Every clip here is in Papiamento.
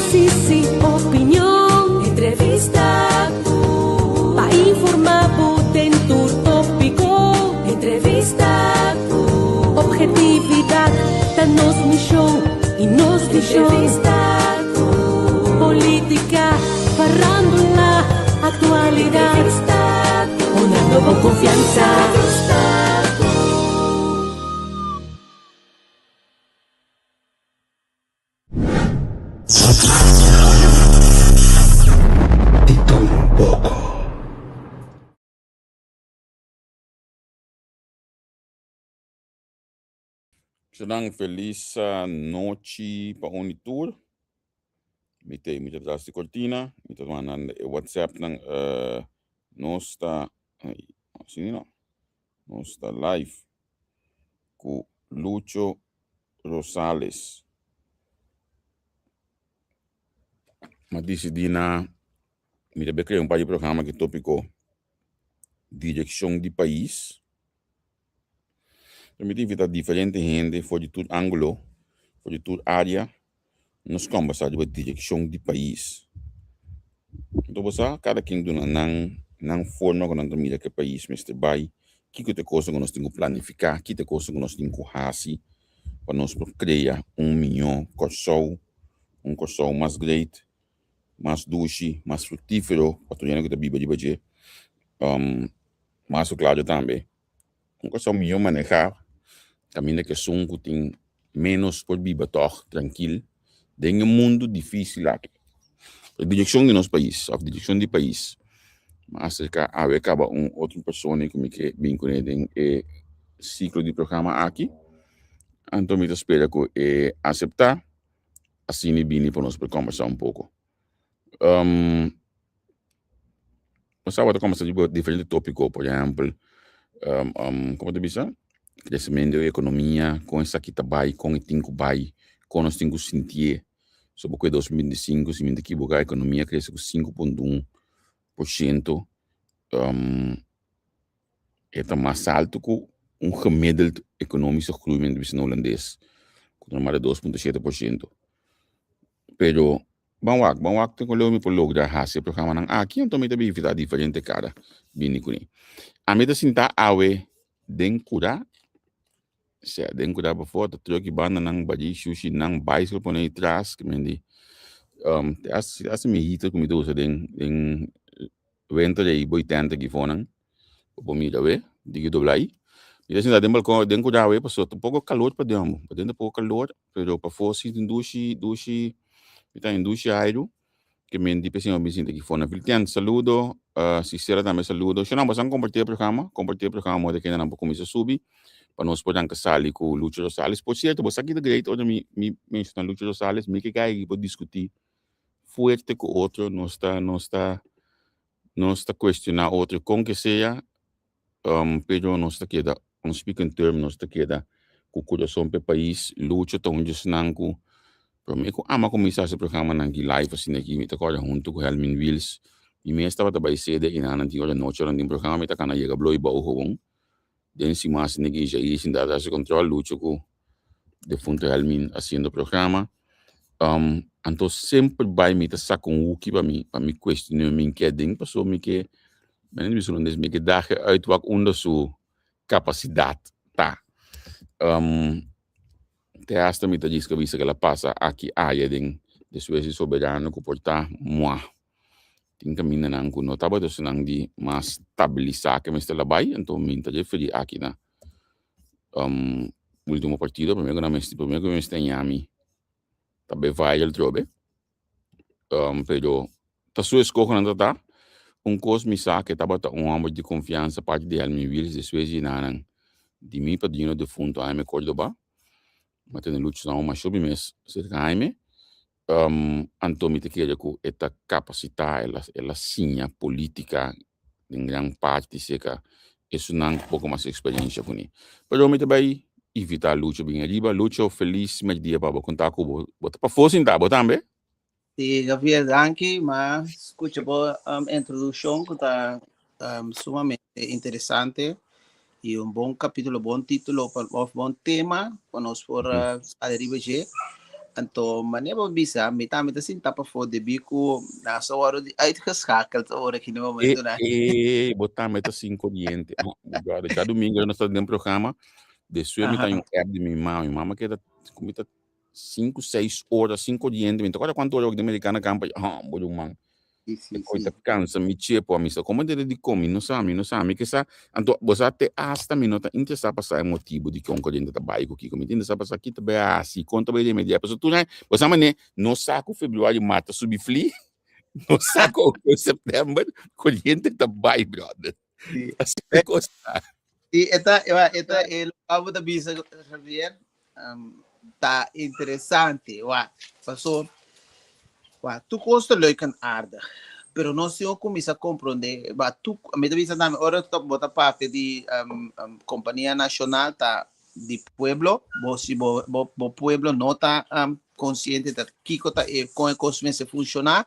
Análisis y opinion. Entrevista cu. Pa informa bo den tur topico. Entrevista cu. Objetividad ta nos mision y nos vision. Entrevista cu. Politica, farándula, actualidad. Entrevista cu. Honrando bo confianza. Entrevista cu. Di tur un poko. Muchanan felis nochi pa un y tur. Mi ta mi ta tras di cortina, mi ta manda e WhatsAppnan nos ta ay asina no nos ta live cu Lucho Rosales. Mi a disidí na mi ta bai krea un par di programa ku e tópiko direkshon di pais. Mi ta invitá diferente hende for di tur ángulo, for di tur área, nos kòmbersá riba direkshon di pais. Anto bo sa kada ken duna nan nan forma ku nan ta mira ku e pais mester bai, kiko ta e kosnan ku nos tin ku planifiká, ki ta e kosnan ku nos tin ku hasi pa nos por krea un mihó Kòrsou, un Kòrsou mas great, mas dushi, mas fruktífero pa tur hende ku ta biba riba dje. Mas ku klaro tambe Un kosnan mihó manehá kaminda ku esun ku tin ménos por biba tòg trankil den e mundu difísil aki. E direkshon di nos pais òf direkshon di pais mi a aserká awe kaba un otro persona ku mi ke bin kuné den e siklo di programa aki. Anto mi ta spera ku e aseptá asina e bini pa nos por kòmbersá un poko. Nos tabata kombersa riba diferente tópiko, por ehèmpel, komo ta bisa, kresementu di ekonomia, kon esaki ta bai, kon e tin ku bai, kon nos tin ku sintié. So bo ku e 2025, si mi no ta ekiboká, ekonomia a krese ku 5,1%, e ta mas altu ku un gemiddeld ekonomische groei, men ta bisa na hulandes, ku ta normal 2,7%. Pero ban wak, ban wak te con mi por logra haci e programanan aki, anto mi ta bivita diferente cara bini cune. Ami ta sinta awe den cura, sea den cura pafó, ta truck y bandanan, baji shushi nan, bicycle pone ahí tras, ki men di, te hasta mi heater cu mi ta usa den, den winter ei bo tenta aki fonan. Bo por mira awe, diki dobla ai. Mi ta sinta den balkon, den kuda awe, pasobra ta poko kalor paden amo. Paden ta poko kalor, pero pafó si tin dushi, dushi, mi ta haña dushi airu, ke men di p'esei mi a bin sinta aki for na Viltien. Saludo, Sisera tambe saludo. Shonnan, boso a kompartí e programa? Kompartí e programa moda kendenan por kuminsá subi, pa nos por ranka sali ku Lucho Rosales. Por sierto, bo sa ki ta great ora mi mi menshoná Lucho Rosales, mi ke kai aki por diskutí fuerte ku otro, nos ta, nos ta. Nos ta cuestiona otro con ke sea, pero nos ta keda on speaking term, nos ta keda cu curason p'e pais. Lucho ta un djesnan cu prome cu ama cuminsa haci programanan aki live asina aki, mi ta corda hunto cu Helmin Wiels, mi mes tabata bay sede y nan tin ora nochi ora nan tin programa mi ta cana yega bloy bou gewoon den siman asina aki Jair sinta ta haci control, Lucho cu defunto Helmin haciendo programa. Anto semper bai mi ta saca un hoeki pa mi, pa mi cuestion'é mi ke den, pasobra mi ke, men bisa holandés, mi ke daag uit wak unda su capacidad ta. Te hasta mi ta djis bisa ke el a pasa aki aya den despues di Soberano ku por ta mua. Tin camindanan ku no tabata esunnan di mas stabilisa ke mester la bai, anto mi ta referí aki na ultimo partido prome ku nan mester prome ku mester ñami ta bay viral trobe pero ta su eskoho nan ta ta un kos mi sa ke tabata un homber di konfiansa parti di Helmin Wiels despues di nan di mi padrino defunto Jaime Cordoba mi a tene lucha nan masha hopi mes serka Jaime Anto mi ta kere ku e ta kapasitá, el a el a siña polítika den gran parti serka esunnan ku poko mas eksperensha kuné. Pero mi ta bai invitá Lucho bin ariba. Lucho, felis mèrdia pa bo. Kontá ku bo. Bo ta pafó sintá bo tambe? Sí, Gabriel, danki. Ma skucha bo introdukshon ku ta sumamente interesante i un bon kapítulo, bon título pa, òf bon tema pa nos por sali riba dje. Anto manera bo bisa, mi tambe ta sinta pafó debí ku nan sa wòrdu di uitgeschakeld ora aki na E, momentunan. e, bo tambe ta sin koriente. Ah, brother, djadumingu nos ta den programa, despues mi ta Aha. un app di mi mama, mi mama keda ku mi ta sinku, seis ora sin koriente, mi ta kòrda kuantu ora den Americana kampa, ah, bo ruman. Sí, sí, E koi sí. ta kansa mi chepo, a mi sa komo debe di komi, no sa, mi no sa, mi ke sa, anto bo sa te asta mi no ta interesá pa sa e motibu di kon koriente ta bai ku kiko, mi ta interesá pa sa ki ta bai hasi, kon ta bai remediá, pasobra tur aña, bo sa manera nos sa ku febrüari mart ta subi fli, nos sa ku august, september koriente ta bai brother, Sí. asina e kos ta. Sí, e ta, e ta, e loke bo ta bisa, Javier, ta interesante, wak, paso, wak, tur kos ta leuk en aardig, pero nos tin ku kuminsá komprondé, wak, tur, mi ta bisa tambe, ora bo ta papia di kompania nashonal ta di pueblo, bo si bo bo bo pueblo no ta konsiente ta kiko ta e kon e kos mester funshoná,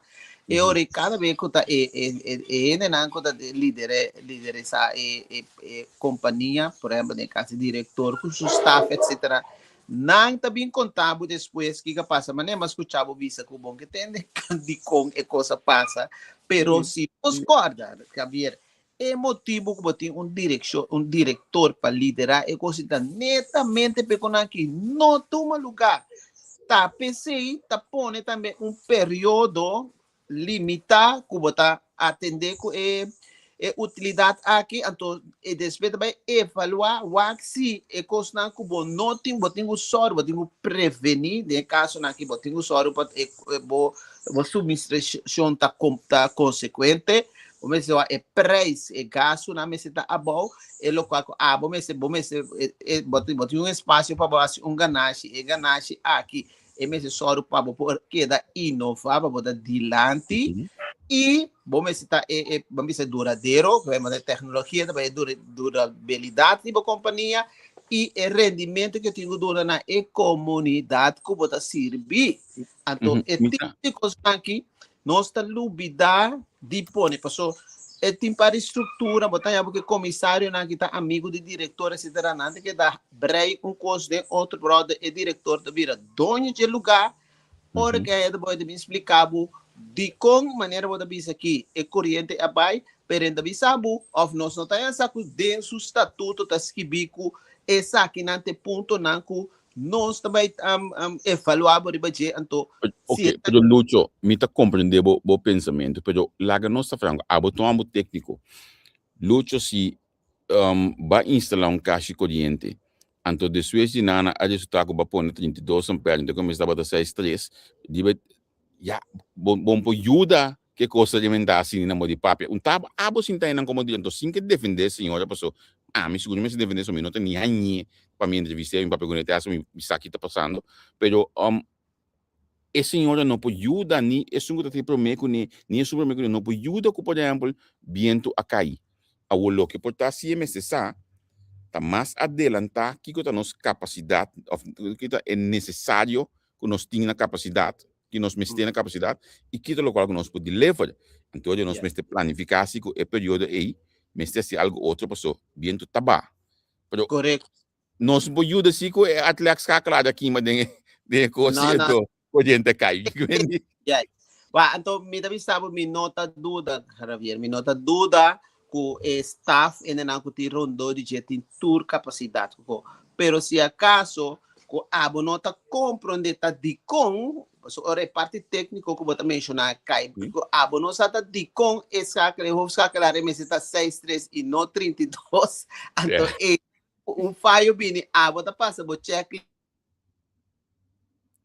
e ora kada bes ku ta e e e hendenan ku ta lidere liderisá e e e kompania, por ehèmpel den kas di direktor ku su staf etsetera, nan ta bin konta bo despues kiko a pasa, manera mi a skucha bo bisa ku bo ke tende dikon e kos a pasa, pero si nos kòrda, Javier, E motibu ku bo tin un direkshon, un direktor pa liderá e kos ta netamente p'e ku nan aki no tuma lugá. Ta p'esei ta pone tambe un periodo limitá ku bo ta atendé ku e e utilidat aki, anto e despues ta bai evaluá wak si e kosnan ku bo no tin, bo tin ku sòru, bo tin ku prevení, den e kasonan aki bo tin ku sòru pa e bo bo suministrashon ta ta konsekuente. Bo mester wak e prijs, e gastunan mester ta abou, e lokual ku abo mester, bo mester, e, e, bo tin, bo tin un espasio pa bo hasi un ganashi, e ganashi aki e mester sòru pa bo por keda inová, pa bo ta dilanti, i bo mester ta e, e, bo bisa duradero, ku e teknologia ta bai dura, durabilidat di bo kompania, i e rendimento ku tin ku duna na e komunidat ku bo ta sirbi. Anto e Mi tipo ta. di kos aki nos ta lubida di pone paso e tin par di struktura bo ta haña bo ke komisarionan ki ta amigo di direktor etcetera nan ta keda brei un kos den otro brother e direktor ta bira doño dje luga ora ke haya ta bo e ta bin splika bo dikon manera bo ta bisa aki e koriente a bai pero e ta bisa bo of nos no ta haña sa ku den su statuto ta skibi ku esakinan ta e puntonan ku Nos ta bai evaluá bo riba dje, anto Ok, si e ta. pero Lucho, mi ta comprende bo bo pensamento, pero laga nos ta franco, abo ta un amo tecnico. Lucho, si ba instala un cashi coriente, anto despues di nana a resulta cu ba pone 32 ampere, anto cuminsa tabata seis tres, riba Ya, bo, bo por yuda ke kos ta alimentá asina na modo di papia. Un tab abo sinta einan komo di, anto sin ke defendé señora paso ami sigur mi mester defendé so mi no ta ni hañ'é pa mi entrevist'é, mi papia kuné te hasta mi sa ki ta pasando. Pero um e señora no por yuda ni esun ku ta tin promé kuné ni esun promé kuné no por yuda ku por ehèmpel bientu a kai. Awor loke por ta si e mester sa ta mas adelantá kiko ta nos kapasidat òf kiko ta e nesesario ku nos tin na kapasidat, ki nos mester na kapasidat i ki ta lokual ku nos por deliver. Anto nos mester planifiká si ku e periodo ei mester hasi algu otro paso bientu ta ba. Pero nos por yuda si ku e atlek skakelada kima den e den e kos No, no. anto koriente kai. Yeah. Wa, anto mi ta bisa bo mi no ta duda, Javier, mi no ta duda ku e staff hendenan ku tin rondó di dje tin tur kapasidat ku pero si akaso ku abo no ta komprondé ta dikon pasobra ora e parti tékniko ku bo ta menshoná kai ku abo no sa ta dikon e skakel e hoofdschakelaar e mester ta seis tres i no 32 anto e un fayo bini abo ta pasa bo checklist.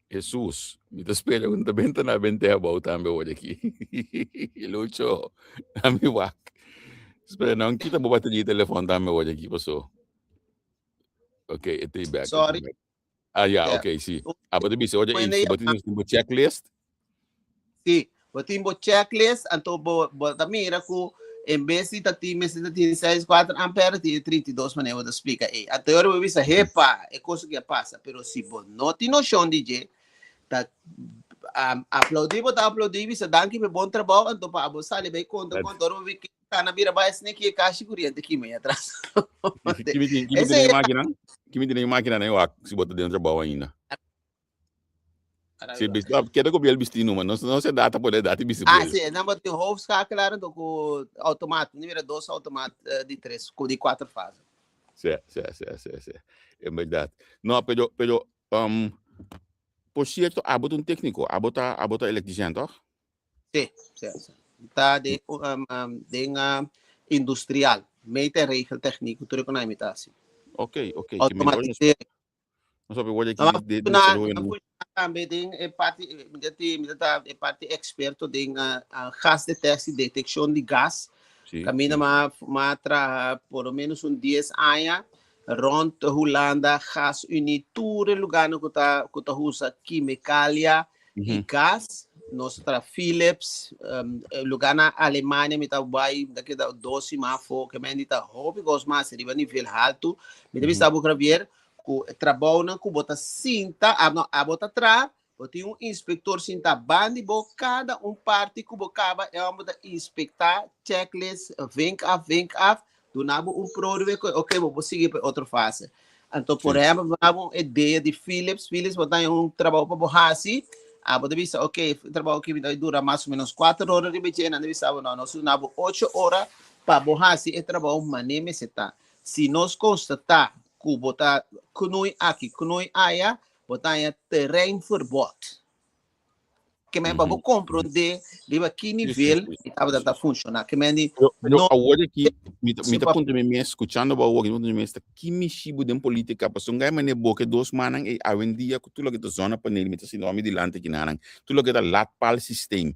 Jesus, mi ta spera ku no ta benta na bente abou tambe ora aki. Lucho, ami wak. Spera no kita bo bateria di telefon tambe ora aki paso. Ok, e ta back. Sorry. Ah, ya, ok, si. Ah, bo ta bisa ora ei, si bo tin bo checklist. Sí, bo tin bo checklist, anto bo, bo ta mira ku en bes di ta tin mester ta tin 6, 4 ampere, tin 32 manera bo ta splika ei. Anto ora bo bisa, hepa, e cosa ki a pasa. Pero si bo no tin noshon di dje, ta um, aplaudí bo ta aplaudí, bisa danki pa e bon trabou, anto pa abo sali bai konta konta, ora bo bi kana bira bai sneki e kashi kuriente kima ei atras. Kimi tin, kimi tin Esei e máquina? Kimi tin e máquina na e wak si bo ta den trabou ainda? Si, keda ku biel bisti numa. No, no se data por data bisti Ah, si, nan bo tin hoofdschakelaar do ku automaat. Ni mira dos automaat di tres, ku di cuatro fase. Si, si, si, si, si. Inderdaad. No, pero, pero, por cierto, abo ta un técnico, abo ta elektricien, toch? Si, si, si. Ta de, den industrial. Meet en regeltechniek, tur ku nan mi ta hasi. Ok. Automatisering. No sabe wat ik Maar de na funciona tambe den e parti, mi ta e parti experto den gasdetectie, deteccion di gas. Caminda m'a traha por lo menos un 10 aña rond Hulanda, Gasunie, tur e lugarnan cu ta usa chemicalia y gas. Nos tra Philips, lugar na Alemania, mi ta bai, mi ta keda 2 siman afó, ke men di ta hopi kos mas riba nivel alto. Mi ta bisa bo, Javier, ku trabounan ku bo ta sinta, ah, no, abo ta tra, bo tin un inspector sinta bandi bo kada un parti ku bo kaba, e bo ta inspecta, checklist, vink af, vink af, duna bo un produe, ok, bo sigui pa otro fase. Anto, por ehempel, bo un idea di Philips, Philips bo tin un trabou pa bo hasi, ah, bo ta bisa, ok, trabou aki ta dura mas o menos 4 ora riba dje, nan ta bisa, no, nos duna bo 8 ora pa bo hasi e trabou mané meseta. Si nos constata ku bo ta knoei aki, knoei aya, bo ta terreinverbod. Ke men pa bo komprondé riba ki nivel e tabata ta funciona. Ke men di Pero, pero no awor aki, mi ta puntra mi mes, escuchando bo awor, mi ta puntra mi mes, ta ki mishibo den politica, pasobra un gai mane bo ke dos manan ei awendia ku tur loke ta zonnepaneel, mi ta sinti mi dilanti kinanan, tur loke ta laadpaalsysteem,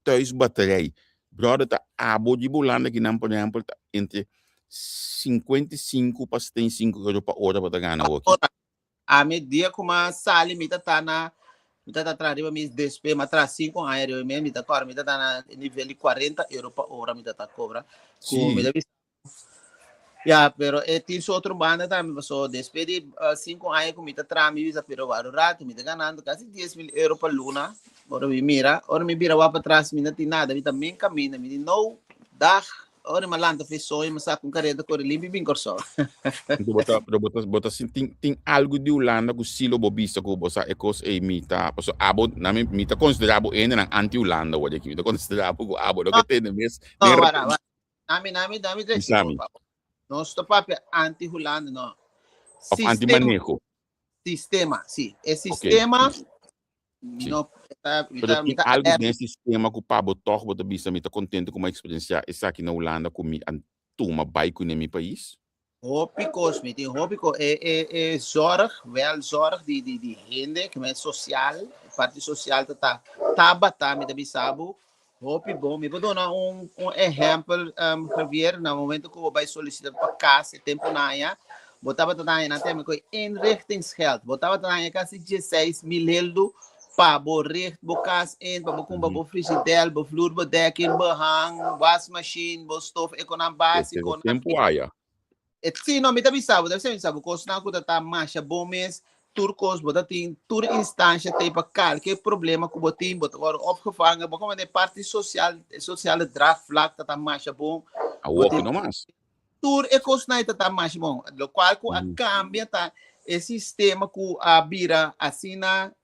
thuisbatterij, brother, ta abo di Hulanda kinan, por ehempel, ta entre 55 pa 75 euro pa ora bo ta gana awor. Ora, ami dia ku m'a sali mi ta tra riba mi despe ma tra 5 aña riba mi ta kora mi ta na nivel di 40 euro pa ora mi ta cobra. Ku mi ta bisa ja, pero e tin su otro banda tambe, so despues di 5 aña ku mi ta tra mi bisa, pero waro rato mi ta ganando kasi 10 mil euro pa luna. Ora mi mira, ora mi bira wak patras, mi no tin nada, mi ta men camina, mi di no, dag, ora mi lanta fe soño, mi saca un careta corre limpi bin Kòrsou. Anto bo ta, bo ta tin algo di Hulanda ku silo bo bisa ku bo sa e kos ei mi ta, paso abo na mi ta konsidera bo ene nan anti Hulanda word aki, mi ta konsidera bo ku abo loke tene mes No, den wara, wara. Nami drechi Bisami. pa. Nos ta papia anti Hulanda, no. Of anti maneho. Sistema, si. E sistema no ta, mi Pero ta, mi tin ta algo den sistema ku pa bo toch bo ta bisa mi ta contento ku mi experiencia esaki na Hulanda ku mi an tuma bai ku mi pais. Hopi kos, mi tin hopi kos. E zorg, wel zorg di hende, ke men social, parti social ta tabata, mi ta bisa bo, hopi bon. Mi por duna un ehempel, Javier, na momento ku bo bai solicita pa kas, e tempo na aya, bo tabata na aya, na tema ku inrichtingsgeld, bo tabata na aya kasi 16 mil heldu pa bo richt bo kas in, pa bo kumpra bo frigidaire, bo vloerbedekking, behang, wasmachine, bo stoof, ekonan básico. Ese tempo aya. E si, no, mi ta bisa bo, ta bisa bo kosnan ku ta ta masha bon mes, tur kos, bo ta tin tur instancia te pa kalke problema ku bo tin, bo ta worden opgevangen, bo como de parti social, sociale draagvlak ta ta masha bon. Awor no mas. Tur e kosnan ta ta masha bon, lo cual ku a cambia ta e sistema ku a bira asina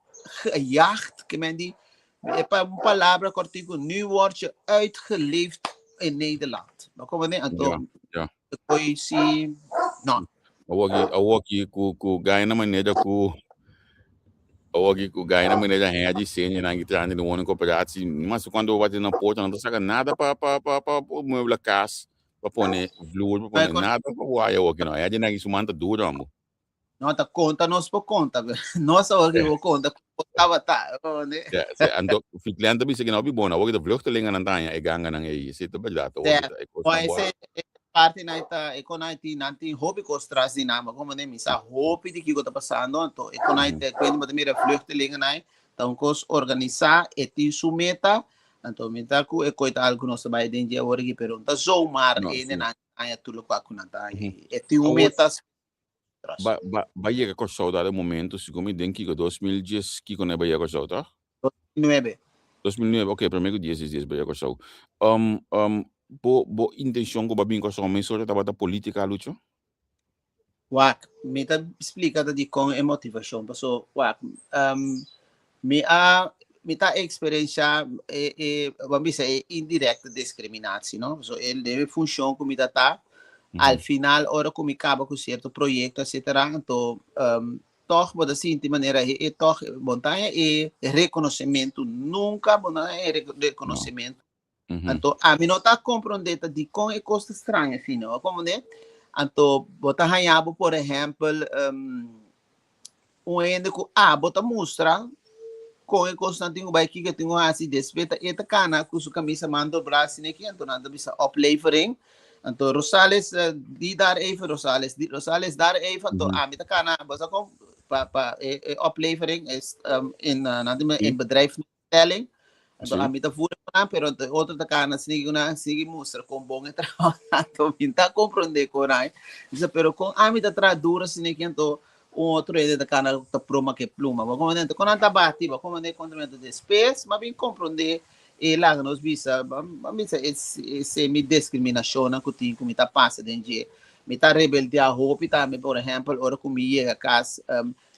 gejaagd, ke men di, e pa un palabra kortico, nu word je uitgeleefd in Nederland. No como ne, anto, Koi si, no. Awor aki ku gana manera ku awor aki ku gana manera hen diseño nan ki trande de woningcorporatie, mas cuando wat na porta no saca nada pa muebla kas, pa pone vloer, pa pone nada pa guaya awor aki no. Ya di nan ki sumanta duro amo. No, ta konta nos por konta. Nos awor ki bo konta tabata. Ne? Ja, sí, anto Finland bisa que no bi bon, awor de vluchtelingen nan tanya e ganga nan ei, sí, ta verdad, awor e kos Bom, nan boa. ese parte na ita e kon ti nan tin hopi kos tras di nan, como ne mi sa hopi di kiko ta pasando, anto e kon te kwenda bo mira vluchtelingen nai, ta un kos organisa e tin su meta, anto mi ta ku e koita algo nos bai den dia awor aki, pero ta zomaar No, ene sí. nan aya tulo kwa ku nan ta e tin un meta tras. Ba yega Kòrsou dado momento, segun mi den kiko 2010 kiko ne ba yega Kòrsou, toch? 9. 2009, ok, promé ku 10 10 ba yega Kòrsou. Bo intenshon ku ba bin Kòrsou mesora tabata polítika, Lucho? Wak, mi ta explica ta di kon e motivashon. Paso, wak, Mi a mi ta eksperenshá e e ban bisa e indirekte diskriminatie, no? So e den e funshon ku mi ta ta, al final ora ku mi kaba ku sierto proyekto etcetera, anto tòg bo ta sinti manera e e tòg bo no ta haña e rekonosementu nunka bo no haña e rekonosementu. Anto ami no ta komprondé ta dikon e kos ta straño asina, bo a komprondé? Anto bo ta haña bo por ehèmpel un hende ku abo ta mustra kon e kosnan tin ku bai, kiko e tin ku hasi, despues ta e ta kana ku su kamisa man doblá asina aki, anto nan ta bisa oplevering, anto Rosales di daar even, Rosales di, Rosales daar even, anto ami ta kana, bo sa kon pa pa e e oplevering is in nan ta in bedrijfsstelling, anto ami ta voer nan, pero anto e otro ta kana sigui ku nan, sigui mustra kon bon e trabaho, anto mi ta komprondé kon ai, bisa pero kon ami ta traha duro asina aki, anto un otro hende ta kana ta pluma ku e pluma, bo komprondé? Anto kon nan ta bati, bo komprondé kontra mi, anto despues mi a bin komprondé e laga nos bisa, ban bisa e semi diskriminashonnan ku tin ku mi ta pasa den dje, mi ta rebeldiá hopi tambe, por ehèmpel ora ku mi yega kas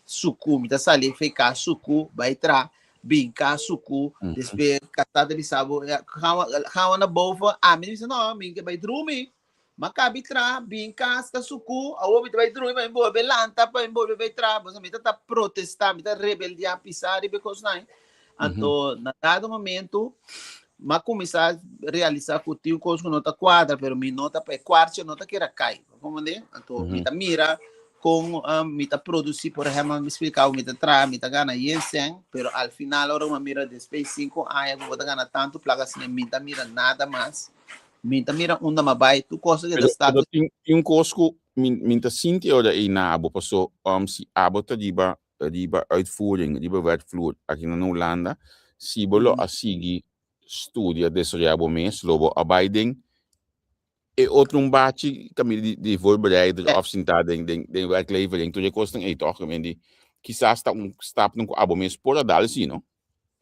suku, mi ta sali for kas suku bai traha, bin kas suku, despues kasá ta bisa bo, gaan we naar boven, ami ta bisa no, mi ke bai drumi, Ma kabi traha, bin kas ta suku, awor mi ta bai drumi pa mi bolbe lanta, pa mi bolbe bai traha. Pasobra mi ta ta protestá, mi ta rebeldiá pisá riba e kosnan. Anto na dado momento m'a kuminsá realisá ku tin un kos ku no ta kuadra, pero mi no ta pa e kuartje no ta keda kai. Bo komprendé? Anto mi ta mira kon mi ta produsí, por ehèmpel, mi splika bo mi ta traha, mi ta gana yen sèn, pero al final ora ku mi a mira despues di sinku aña ku bo ta gana tantu plaka asina, mi ta mira nada mas. Mi ta mira unda m'a bai, tur cosa ke ta Pero, sta pero tin, tin un kos ku mi, mi ta sinti ora ei na abo, paso si abo ta riba, riba uitvoering, riba werkvloer aki na Hulanda, si bo lo a sigui studia, desaroyá bo mes, lo bo a bai den e otro un bachi kaminda di, di voorbereider of sintá den, den, den werklevering, tur e kosnan ei tòg, I mean, kisas ta un stapnan ku abo mes por a dal si, no?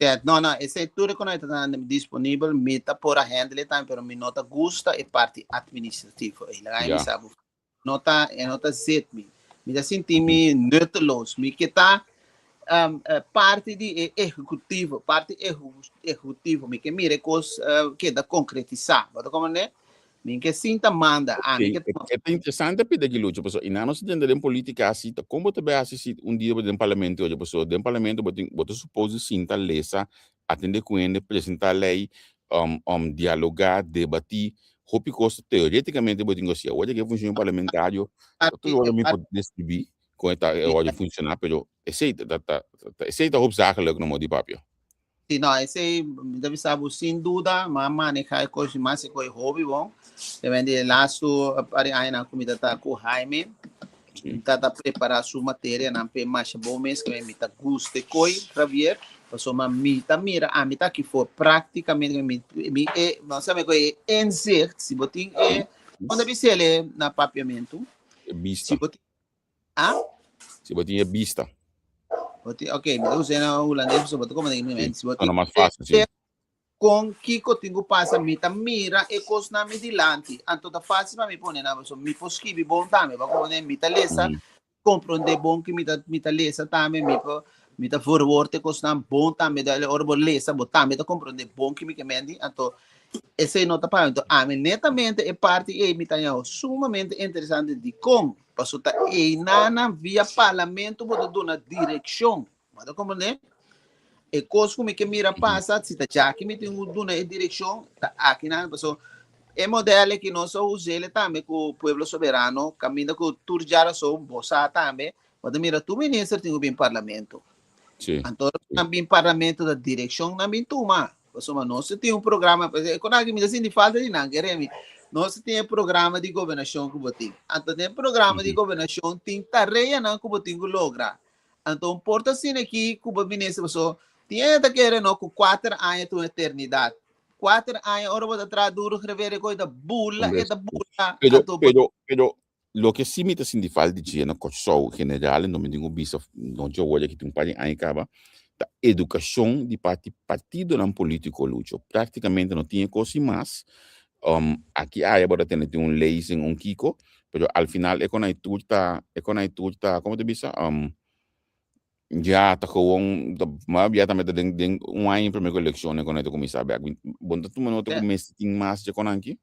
Ja, no, no, esei tur e kono ta disponibel, mi ta por a handle tambe, pero mi no ta gusta e parti administrativo. Ei, laga mi sa bo. No ta, e no ta zit mi. Mi ta sinti mi nutteloos. Mi ke ta parti di e ehecutivo, parti ehecutivo. Mi ke mira e kos keda konkretisá. Bo ta komprendé? Mi ke sinta manda. Ah, mi ke E ta interesante pida ki Lucho, pasobra i nan no sa tende den politica asi, ta kon bo ta bay hasi si un dia bo den parlamento oye, pasobra den parlamento bo tin, bo ta suppose di sinta, lesa, atende ku hende, presenta ley, dialoga, debati, hopi kos teoreticamente bo tin ku hasi. Awor ke funcion parlamentario, ta tur ora mi por describi kon e ta e ora di funciona, pero esey ta ta esey ta hoopzakelijk no mo di papia. Si no, esei mi ta bisa bo sin duda, m'a maneha e kos mas e kos hopi bon. Te ven di e lastu par di añanan ku mi ta ta ku Jaime, mi ta ta prepara su materianan p'e masha bon mes, ke mi ta gusta e koi, Javier, pasobra mi ta mira, ami ta aki for praktikamente, mi mi e, no sa mi ku e inzicht, si bo tin e, kon ta bisa el na papiamentu? E bista. Si bo tin Ah? Si bo tin e bista. Bo tin, ok, mi ta usa na hulandes, so bo ta komprende mi mente. Si bo tin mas fácil, sí. Kon kiko tin ku pasa, mi ta mira e kosnan mi dilanti. Anto ta fácil pa mi pone nan, so mi por skibi bon tambe, bo komprende? Mi ta lesa, komprende bon ki mi ta mi ta lesa tambe, mi por mi ta verwoord e kosnan bon tambe, da ora bo lesa bo tambe ta komprende bon ki mi ke menti. Anto esei no ta pa mi. Anto ami netamente e parti ei mi ta haña sumamente interesante dikon Paso ta einanan via parlamento bo ta duna direkshon. Bo ta komprendé? E kos ku mi ke mira pasa, si ta djaki mi tin ku duna e direkshon, ta akinan. Paso e modèl aki nos a us'é tambe ku Pueblo Soberano, kaminda ku tur djarason, bo sa tambe, bo ta mira tur minister tin ku bin parlamento. Anto ora ku nan bin parlamento ta direkshon nan bin tuma. Pasobra nos tin un programa, e kon aki mi ta sinti falta di nan, kere mi. Nos tin e programa di gobernashon ku bo tin. Anto den programa di gobernashon tin tareanan ku bo tin ku logra. Anto un por ta asina aki ku bo minister, pasobra tin hende ta kere no ku kuater aña ta un eternidat. Kuater aña ora bo ta traha duru grevera e kos e ta bula, e ta bula. Pero, Anto bo pero, pero Loke si mi ta sinti falta di dje na Kòrsou general, no mi tin ku bisa no dje awor aki tin un par di aña kaba, ta edukashon di parti partidonan polítiko, Lucho. Práktikamente no tin e kos sin mas. Aki aya bo ta tende tin un lezing, un kiko, pero al final e konai tur ta, e konai tur ta, komo ta bisa? Ja, ta gewoon, ta, maar ja, tambe ta den, den un aña promé ku elekshon kon ta kuminsá bèk. Bon ta tuma nota ku mester tin mas dje kon anki?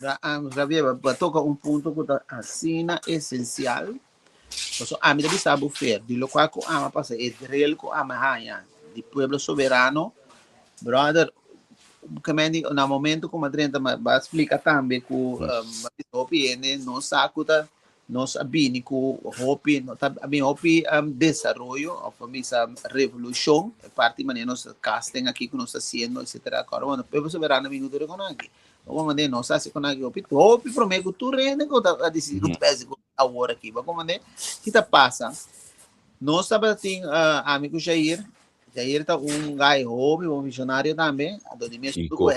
Ja, Javier, ba toka un punto ku ta asina esensial. Paso ami ta bisa bo fer, di lokual ku ami a pasa, e drill ku ami a haña di Pueblo Soberano, brother, ke men di, na momento ku mi a drenta, mi a splika tambe ku hopi hende no sa ku ta Nos a bini ku hopi, no ta a bini hopi desaroyo of a bisa revolushon, e parti manera nos casting aki ku nos ta hasiendo etcetera. Kòrda bo, Pueblo Soberano a bini tur e kon aki. Bo komprende? Nos a hasi kon aki hopi, hopi promé ku tur hende ku ta a disidi ku ta hasi awor aki. Bo komprende? Ki ta pasa? Nos tabatin ami ku Jair, Jair ta un guy hopi bon visionario tambe, anto di mes ku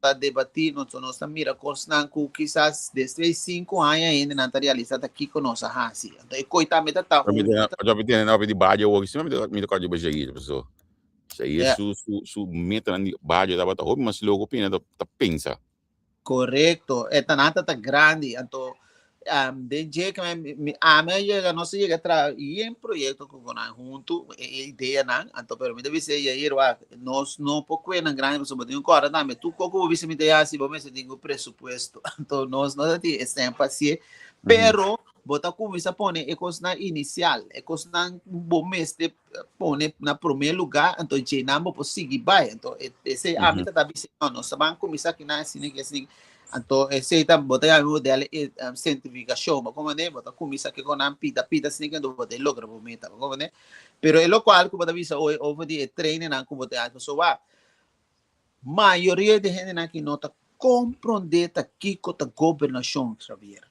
ta debatí, nos nos ta mira kosnan ku kisas despues 5 aña hende nan ta realisá ta kiko nos a hasi. Anto e koi tambe ta ta un Yo tiene no di badio wo si mi ta kòrda riba Jair paso. Jair su su su metanan di badio tabata hopi mas loko pina ta ta pensa. Korekto, e ta nan ta ta grandi anto um, den dje ke mi, mi ami a yega, nos a yega traha yen proyekto ku nan huntu, e, e ideanan, anto pero mi ta bisa Jair, wak, nos no por kue nan grandi pasobra bo tin ku kòrda tambe, tur kos ku bo bisa mi ta hasi, bo mester tin ku presupuesto, anto nos no ta tin e sèn pa hasié, pero bo ta kuminsá pone e kosnan inisial, e kosnan bo mester pone na promé lugá, anto dje nan bo por sigui bai, anto esei ami ta ta bisa, no, nos ta ban kuminsá kinan asina ki asina. Anto esei ta bo ta yama model e centrificacion, bo comprende? Bo ta cuminsa ke con nan pita pita asina ke bo ta logra bo meta, bo comprende? Pero e locual cu bo ta bisa hoy over di e trainingnan cu bo ta haci, pasobra wak, mayoria di hendenan aki no ta comprende ta kico ta gobernacion, Xavier.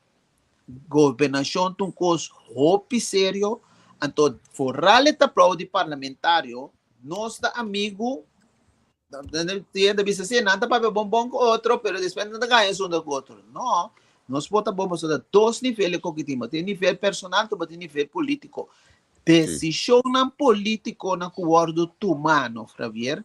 Gobernacion ta un cos hopi serio, anto vooral e taplou di parlamentario, nos ta amigo. Tienda bisa sí, nan ta papia bon bon ku otro, pero después nan ta gana zunda ku otro. No, nos por ta bon pasobra dos nivel e koki tin. Bo tin nivel personal, bo tin nivel polítiko. Desishonnan polítikonan ku wòrdu tumá, no, Javier,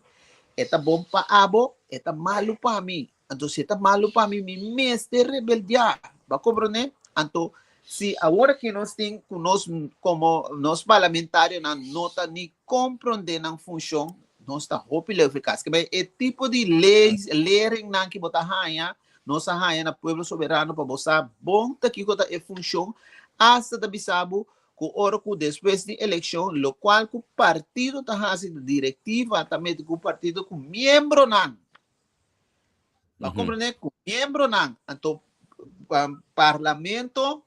e ta bon pa abo, e ta malu pa mi. Anto si e ta malu pa mi, mi mester rebeldiá. Bo a komprondé? Anto, si awor aki nos tin ku nos komo nos parlamentarionan no ta ni komprondé nan funshon, nos ta hopi leu eficaz. Ke e tipo di leis, leringnan ki bo ta haña, nos a haña na Pueblo Soberano pa bo sa bon ta kiko ta e funshon, hasta ta bisa bo ku ora ku despues di elekshon lokual ku partido ta hasi di direktiva ta mete ku partido ku miembronan. Bo a komprende? Ku miembronan. Anto parlamento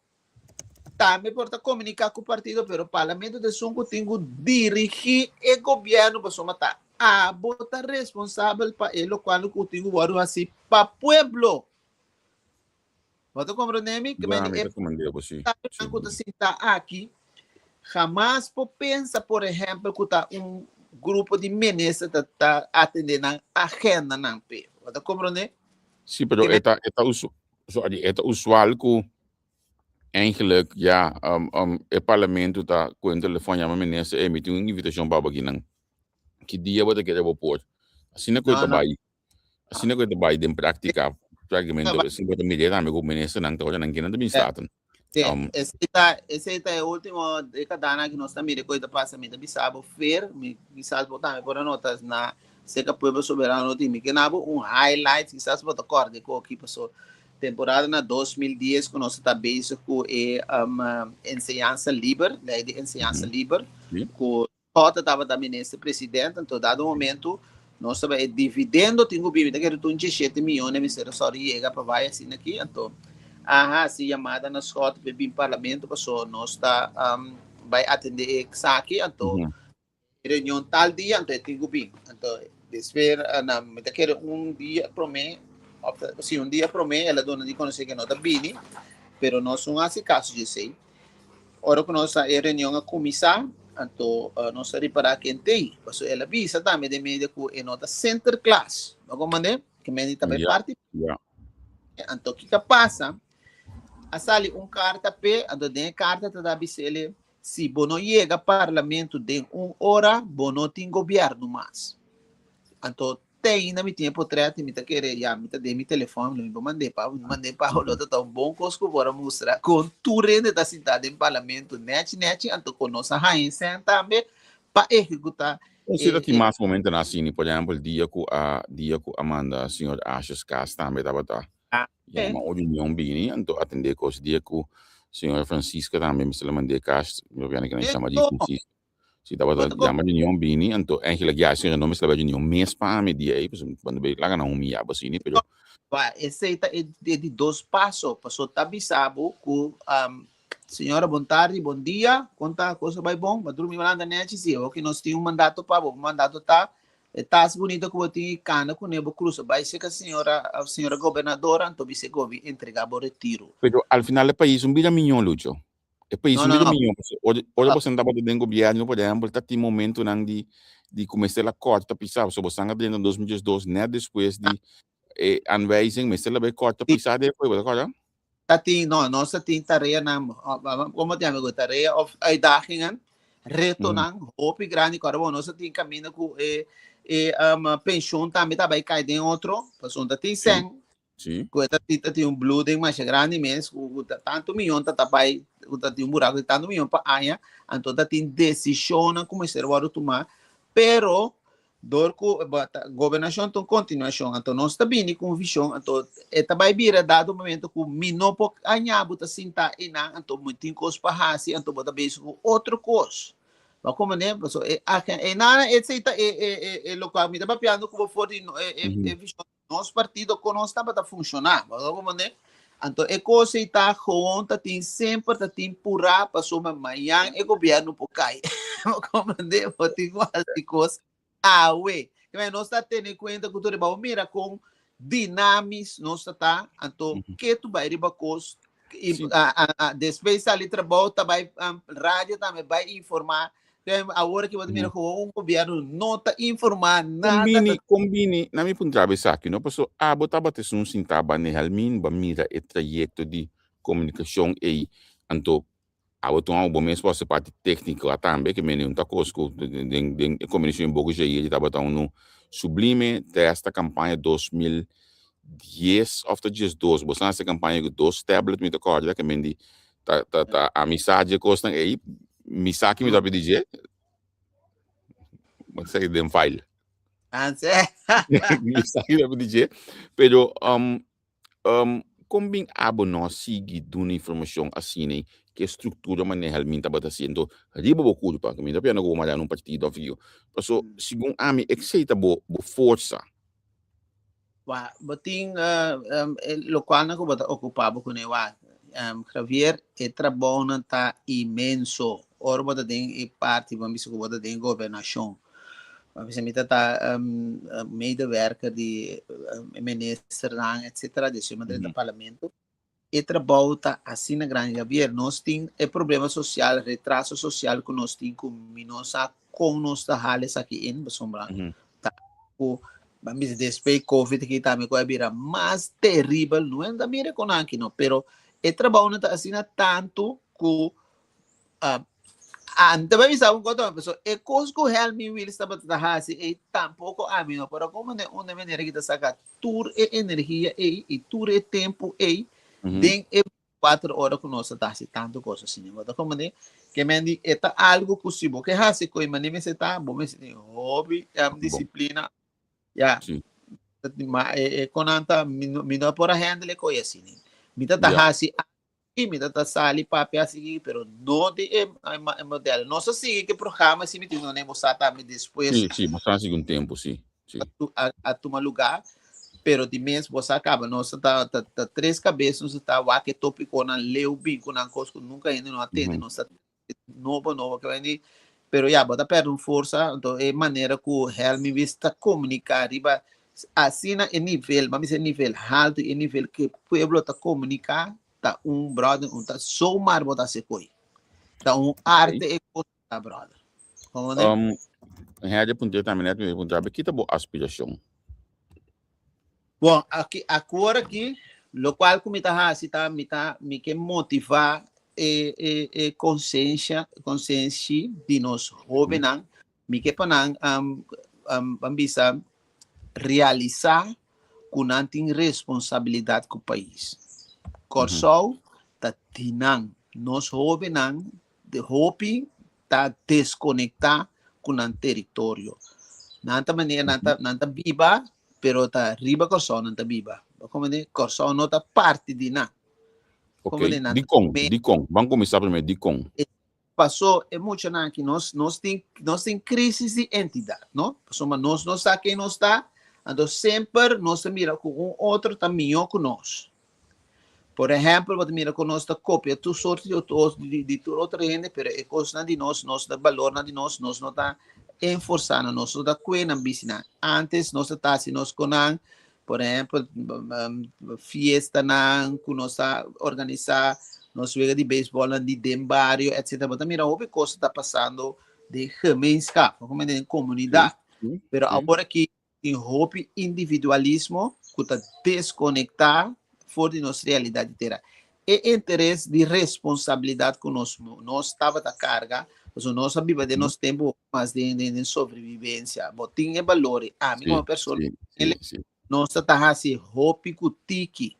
Tambe por ta komuniká ku partido, pero parlamento ta esun ku tin ku dirigí e gobièrnu pasobra ta abo ta responsabel pa e lokual ku tin ku wòrdu hasí pa pueblo. Bo ta komprendé mi? Ke mende e e parlamentarionan ku ta sintá aki hamas por pensa, por ehèmpel, ku ta un grupo di minister ta ta atendé nan agendanan p'e. Bo ta komprendé? Sí, pero e ta e ta sorry, e ta usual ku Eigenlijk, ja, um, um, e parlamento ta ku un telefon yama minister, eh, mi tin un invitacion pa bo akinan. Ki dia bo ta kere bo por? Asina ku e No, ta no. bai. Asina ku e ta bai den práctica, prácticamente, asina bo ta mira tambe ku ministernan ta ora nan kinan ta bin Staten. Sí, esei ta, esei ta e último décadanan ku nos ta mira ku e ta pasa. Mi ta bisa bo fer, mi kisas bo tambe por a nota na serka Pueblo Soberano tin. Mi ke na bo un highlight, kisas bo ta kòrda e koki paso Temporada na 2010 ku nos ta bezig ku e um, enseñansa liber, lei di enseñansa liber, ku Schotte tabata minister president, anto dado momento nos taba e dividendo tin ku bibi, ta kere tun 17 millones mester a sòru yega pa bai asina aki, anto a hasi yamada na Schotte pa e bin parlamento paso nos ta um, bai atende e esaki, anto reunion tal dia, anto e tin ku bin. Anto despues na mi ta kere un dia promé, of si un dia promé el a duna di konosé ke no ta bini, pero nos no hasi kaso di esei. Ora ku nos e reunion a kuminsá, anto nos a ripará ken t'ei, pasobra el a bisa tambe den media ku e no ta Sinterklaas. Bo komprendé? Ke mende ta bai parti. Anto kiko a pasa? A sali un karta p'e, anto den e karta ta ta bis'el Si bo no yega parlamento den un ora, bo no tin gobierno mas. Anto Te ainda mi tin e potret y mi ta kere, ya, mi ta den mi telefon, lo mi por mand'é pa, mi mand'é pa lo ta un bon cos cu por a mustra con tur hende ta sinta den parlamento nechi nechi, anto con nos a haña cen tambe pa ehecuta Con si ta tin mas momentonan asina, por ehempel dia cu a dia cu a manda señor Asjes cas tambe tabata yama un reunion bini, anto atende cos, dia cu señora Francisca tambe mester a mand'é cas, mi papia nan kinan chama di Francisca. Si tabata yama reunion bini, anto eigenlijk ya señora no mester a bai reunion mes pa ami dia ei, pasobra cuando bai laga nan humilla bo asina, pero. Ba, esei ta e di dos paso, paso ta bisa bo cu señora bon tardi, bon dia, con ta, cos a bai bon, bo a drumi malanda nechi? Si, oke, nos tin un mandato pa bo, bo mandato ta e tas bunita cu bo tin i cana cune, bo crusa bai cerca señora, señora gobernadora, anto bisa e gobi entrega bo retiro. Pero al final e pais un bira miño, Lucho. E pais No, un no, bira no. miño, pasobra ora, ora boso tabata den gobierno, por ehempel, ta tin momentonan di, di cu mester la corta pisa, pasobra boso a drenta 2012 net despues di e aanwijzing, mester la bay corta pisa despues, bo ta corda? Ta tin, no, nos ta tin tareanan, como te llama, tarea of uitdagingen, retonan, hopi grandi, corda bo, nos ta tin caminda cu e, e, pensioen tambe ta bay cay den otro, pasobra ta tin cen, Ku e ta tin ta tin un bloeding masha grandi mes ku ku ta tantu miyon ta ta bai ku ta tin un buraku di tantu miyon pa aña anto ta tin desishonnan ku mester wòrdu tumá pero dor ku gobernashon ta un kontinuashon anto nos ta bini ku un vishon anto e ta bai bira dado momento ku mi no por aña bo ta sinta einan anto mi tin kos pa hasi anto bo ta bezig ku otro kos Bo komprende? Pasobra e einan esei ta e e e lokual mi ta papiando ku bo for di e e e vishon. Nos partido kon nos tabata funshoná, bo sa komprendé? Anto e kos ei ta gewoon ta tin semper ta tin purá pasobra mañan e gobièrnu por kai. Bo komprendé? Bo tin ku hasi kos awe. Kibè nos ta tene kuenta ku tur e bo mira kon dinamis nos ta ta, anto ke tu bai riba kos i despues sali trabou ta bai radio tambe bai informá. Awor ki bo ta mira ku un gobierno no ta informa nada. Kombini, kombini, na mi puntra bo esaki no, paso abo tabata esun sintá banda e Helmin ba mira e trayekto di komunikashon ei, anto abo tuma bo mes por hasi parti tékniko tambe, ke mende un ta kos ku den den e kombinashon di Boko Jair tabata unu sublime te hasta kampaña 2010 òf ta 12, bo sa hasi kampaña ku dos tablet mi ta kòrda ke mende Ta, ta, ta, ami sa dje kosnan ei, mi sa ki mi ta pidi dje. Bo ta den file. Anse. Mi sa ki mi ta pidi dje. Pero, um, um, kon bin abo no sigui duna informashon asina ke struktura manera Helmin tabata hasiendo riba bo kurpa? Mi ta piensa ku bo manda un partido of kiko. Paso, segun ami, esei ta bo, bo forsa. Wa, bo tin e lokualnan ku bo ta okupá bo kuné wak. Javier, e trabounan ta inmenso. Ora bo ta den e parti, bo a bisa ku bo ta den gobernashon. Bo a bisa mi ta ta medewerker di e ministernan, etsetera, despues mi a drenta parlamento. E trabou ta asina grandi, Javier. Nos tin e problema sosial, retraso sosial ku nos tin ku mi no sa kon nos ta hala esaki in, pasobra ta ku ban bisa despues covid aki tambe ku a bira mas teribel, no ta mira kon aki no, pero e trabounan ta asina tantu ku Ante bai bisa un kos paso e kos ku Helmin Wiels tabata ta hasi ei tampoko ami no por a komprende unda manera ki ta saka tur e energia ei i tur e tempu ei den e 24 ora ku nos ta hasi tantu kos asina. Bo ta komprende? Ke men di e ta algu ku si bo ke hasi ku e manera mester ta bo mester tin hopi disiplina. Ya. Ma e konan ta mi no por a handle e kos asina. Mi ta ta hasi Sí, mi ta ta sali papia sigui, pero no di e, e, e modelo. Nos a sigui que programa si mi tin no nemo sa tambe después. Sí, sí, nos a sigui un tempo, sí. Sí. A, a, a tuma lugar, pero di mes bo sa caba, nos ta, ta, ta tres cabezas, nos ta wak e tópiconan leu bin cu nan cos cu nunca hende no a tende, nos ta nobo nobo que ven pero ya bo ta perde un forsa entonces e manera ku Helmi wis ta comunica riba asina e nivel mami e nivel alto e nivel que pueblo ta comunica ta un brother un ta zomaar bo ta hace koi ta un arte e cosa brother. Como ne? Herde puntra tambe net mi puntra kita bo aspiracion? Bon, aki, awor aki, lokual ku mi ta hasi ta mi ta mi ke motivá e e e konsensia konsenshi di nos hóbennan. Mi ke pa nan um, um, ban bisa realisá ku nan tin responsabilidat ku pais. Kòrsou ta di nan. Nos hóbennan de hopi ta deskonektá ku nan teritorio. Nan ta manera nan ta nan ta biba, pero ta riba Kòrsou nan ta biba. Bo komprendé? Kòrsou no ta parti di nan. Ok, dikon? Dikon? Ban kuminsá primero, dikon? Pasó e muchanan aki nos nos tin nos tin crisis di entidad, no? Pasobra nos no sa ken nos ta, anto semper nos ta mira ku un otro ta mihó ku nos. Por ehèmpel, bo ta mira ku nos ta kopia tur sorti di otro di di tur otro hende, pero e kosnan di nos, nos ta balornan di nos, nos no ta enforsá nan, nos no ta kue nan bisi nan. Antes nos ta ta hasi nos konan, por ehèmpel, fiestanan ku nos ta organisá, nos wega di beisbòlnan di den bario, etcetera. Bo ta mira hopi kos ta pasando den gemeenschap, bo den komunidat. Pero awor aki tin hopi individualismo ku ta deskonektá for di nos realidat di tera. E interes di responsabilidat ku nos nos tabata karga, pasobra nos a biba den nos tempu mas den den den sobrevivencia. Bo tin e balor y ami como persona nos ta ta hasi hopi ku tiki.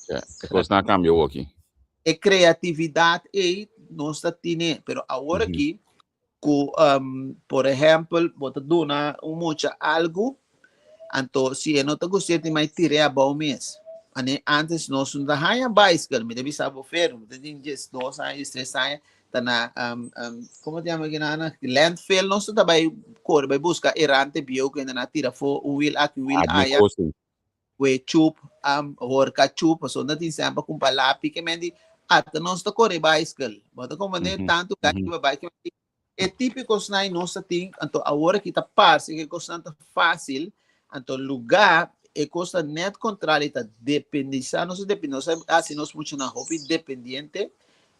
Ja, e kos na cambia aki. E creatividad ei nos ta tine, pero awor aki ku por ehempel bo ta duna un mucha algu, anto si e no ta gust'é tin mai tir'é abou mes. Ane antes nos no ta haña bicycle, mi ta bisa bo fer, mi ta tin 12 aña, 13 aña, ta na um, um, como te llama na landfill nos ta bai corre bai busca erante bieu que na tira fo un wiel aki un wiel Ah, aya cosi. we chup um, horka chup so na tin sempre kumpa lapi ke mendi ata nos ta corre bicycle bota como ne tanto ka bai ke e típico snai nos ta tin anto awor ki ta parse ke kosnan ta fácil anto lugar e cosa net contrario ta dependisa nos depende nos hasi nos mucho na hopi dependiente